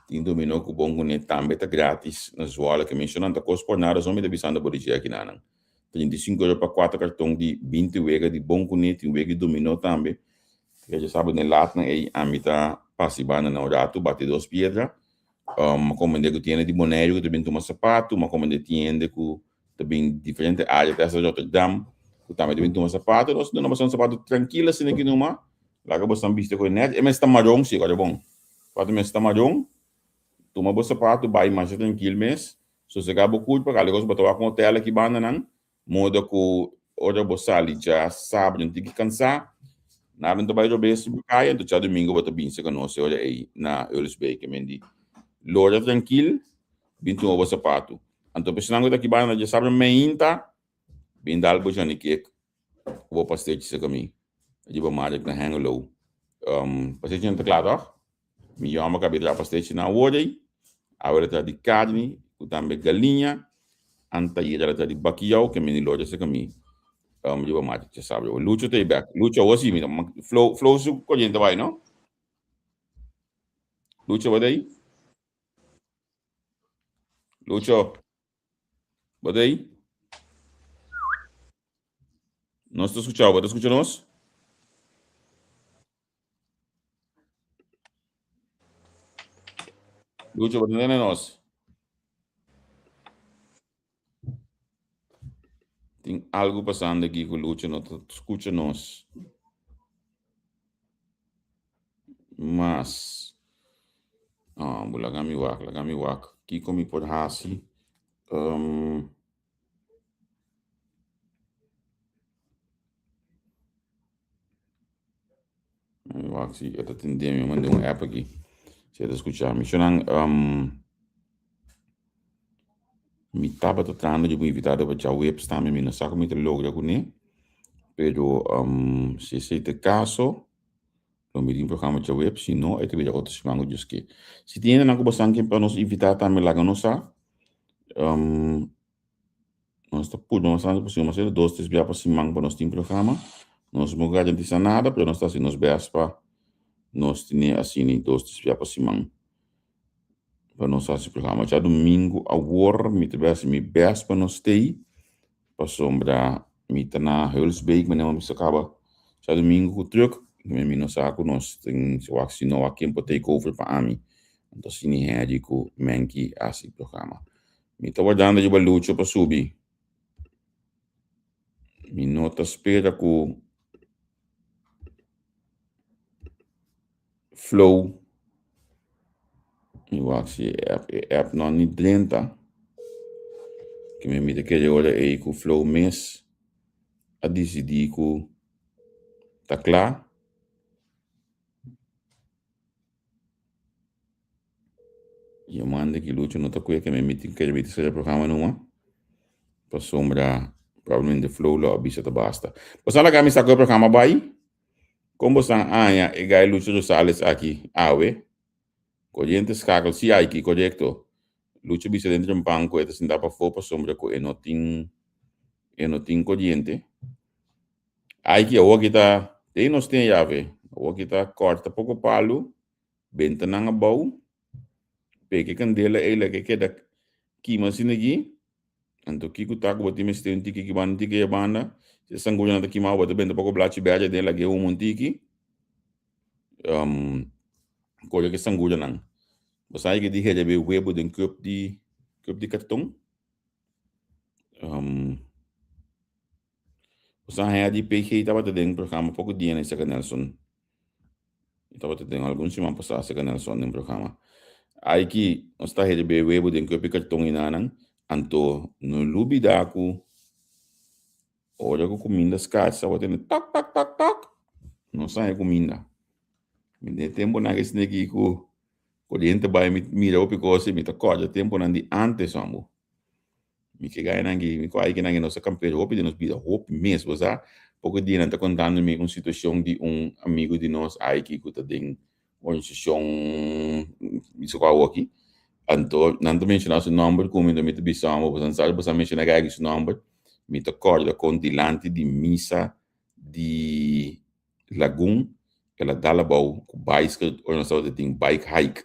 tin dominó ku bon kuné tambe ta gratis na Zwolle. Ke menshonan ta kos por nada so mi ta bisando bo di dje akinanan. 35 euro pa kuater karton di 20 wega di bon kuné, tin wega di dominó tambe. Ke djasabra den latnan ei ami ta pasa e banda na un ratu bati dos piedra. Um, ma komende ku tiende di Boneiru ku ta bin tuma sapatu, ma komende tiende ku ta bin diferente área, te hasta Rotterdam, ku tambe ta bin tuma sapatu. Nos duna boso sapatu trankil asina aki numa. Laga boso biste ku e nèt. E mes ta maron, si, ora bon. Sapatu mes ta maron. Tuma bo sapatu, bai masha trankil mes. Sosegá bo kurpa, kal kos bo ta wak un hotel aki bandanan. Moda ku ora bo sali djasabra un tiki kansá, nada no ta bai robes riba kaya, anto djadumingu bo ta bin serka nos e ora ei na Eulsbeek. E men di, Lora trankil, bin tuma bo sapatu. Anto personan ku ta aki banda djasabra meinta, bin dal bo johnnycake ku bo pastechi serka mi riba Markt na Hengelo. Pastechinan ta kla tòg? Mi yòmber ka bira pastechi na awor ei. Awe ta di karni ku tambe galiña. Anta yera ta di bakiyou ke mini loja seka mi riba mati djasabra. Lucho ta ei bek. Lucho awor si mi Flow Flow su koriente bai no? Lucho bo ta ei? Lucho bo ta ei? Nos ta skucha bo, bo ta skucha nos? Lucho, bo ta tende nos? Tin algo pasando aki ku Lucho no ta skucha nos. Mas. Ah, bo laga mi wak, laga mi wak. kiko mi por hasi. Mi wak si e ta tende mi, manda un app aki. Si e ta skucha mi. Shonnan, mi tabata trahando di un invitado pa djaweps tambe, mi no sa ku mi ta logra kuné. Pero si esei ta e kaso, lo mi tin programa djaweps, si no e ta bira otro siman ku Dios ke. Si tin hendenan ku boso ke pa nos invitá tambe laga nos sa. Nos ta purba mas tantu posibel, mas dos, tres bia pa siman pa nos tin programa. Nos no garantisa nada, pero nos ta hasi nos best pa nos tene asina dos, tres bia pa siman pa nos hasi programa. Djadumingu awor mi ta bai hasi mi best pa nos stay, pasobra mi ta na Hulsbeek, manera mi bisa kaba djadumingu ku truk, mi no sa ku nos tin wak si no wak ken por take over pa ami. Anto asina Henry ku Menky hasi programa. Mi ta wardando riba Lucho pa subi. Mi no ta spera ku Flow. Mi wak si e app, e app no a ni drenta. Ke mi ta kere ora ei ku Flow mes a disidí ku ta kla. Yo manda ki Lucho no ta kuya ke mi tin kere mi ta sera programa numa pasobra probablemente Flow lo a bisa ta basta. Boso a laga mi sa ku e programa bai? Kon boso a haña e gai Lucho Rosales aki awe? Koriente skakel si aiki korekto. Lucho bisa den trempan ku e ta sinta pafó pasobra ku e no tin e no tin koriente. Aiki awor ki ta den nos tin e yave. Awor ki ta kòrta poko palu, benta nan abou, pega e kandela ei laga e keda kima asina aki. Anto kiko ta ku bo tin mester un tiki aki banda un tiki banda. Si e sangucha nan ta kima bo ta benta poko blachi bèrdè aden laga e huma un tiki. Kore ku e sangucha nan. Bo sa ke di herebe webu den cup di cup di karton. Bo sa haña di PG tabata den programa poko dia na Seka Nelson. Tabata den algun siman pasá Seka Nelson den programa. Aiki nos ta herebe webu den cup di karton inanan. Anto no lubida ku ora ku kuminda skarsa bo tende tok tok tok tok. No sa haña kuminda. Mi den temponan esei aki ku koriente bai mi mira hopi kos i mi ta kòrda temponan di ántes amo. Mi ke gaya nan ki, mi ku ai ke nan ki nos a kampia hopi den nos bida, hopi mes, bo sa. Poko dia nan ta kontando mi un situashon di un amigu di nos ai ki ku ta den organisashon mi sa kua awoki. Anto nan ta menshoná su nòmber ku mi, anto mi ta bisa amo, bo sa bo sa menshoná e gaya ki su nòmber? Mi ta kòrda kon dilanti di misa di Lagun, el a dal abou ku baiskel ora nos tabata tin bike hike.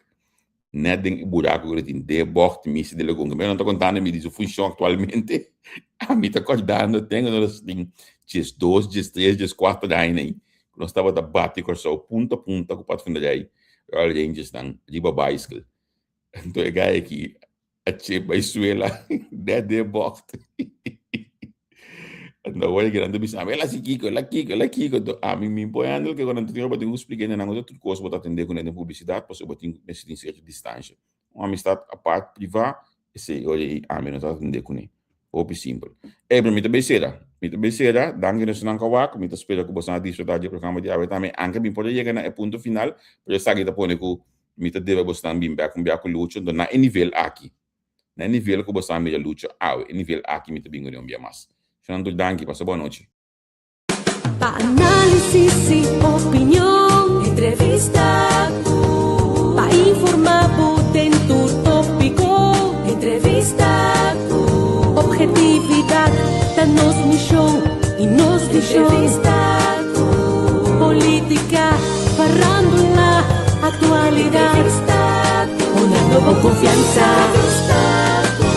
Nèt den e buraku ku tin de bògt misi di lagun. Nan ta kontando mi di su funshon aktualmente. Ami ta kòrdando ten ku nos tin 12, 13, 14 aña ei ku nos tabata bati Kòrsou punta punta ku patfinderij Royal Rangers nan riba baiskel. Anto e gai aki a che bai suela net den e bocht. Anto awor e grande bisa ami, el hasi kiko, el a kiko, el a kiko. Anto ami mi por handle ke nan tin bo tin ku splika hende nan otro tur kos bo ta atende kuné den publisidat pasobra bo tin mester tin sierto distansha. Un amistat apart privá esei ora ei ami no ta atende kuné. Hopi simpel. Ey pero mi ta bay sera. Mi ta bay sera. Danki na esnan ku a wak. Mi ta spera ku boso a disfruta di e programa di awe tambe. Anke mi por a yega na e punto final, pero esaki ta pone ku mi ta debe bosnan bin bek un bia ku Lucho, enton na e nivel aki, na e nivel ku bosnan mira Lucho awe, e nivel aki mi ta bin kuné un bia mas. Shonnan tur danki, pasa bon anochi. Pa análisis y opinion, entrevista ku. Pa informa bo den tur tópiko, entrevista ku. Objetividad ta nos mishon y nos vishon. Entrevista ku. Polítika, farándula, aktualidat. Entrevista ku. Honrando bo konfiansa. Entrevista ku.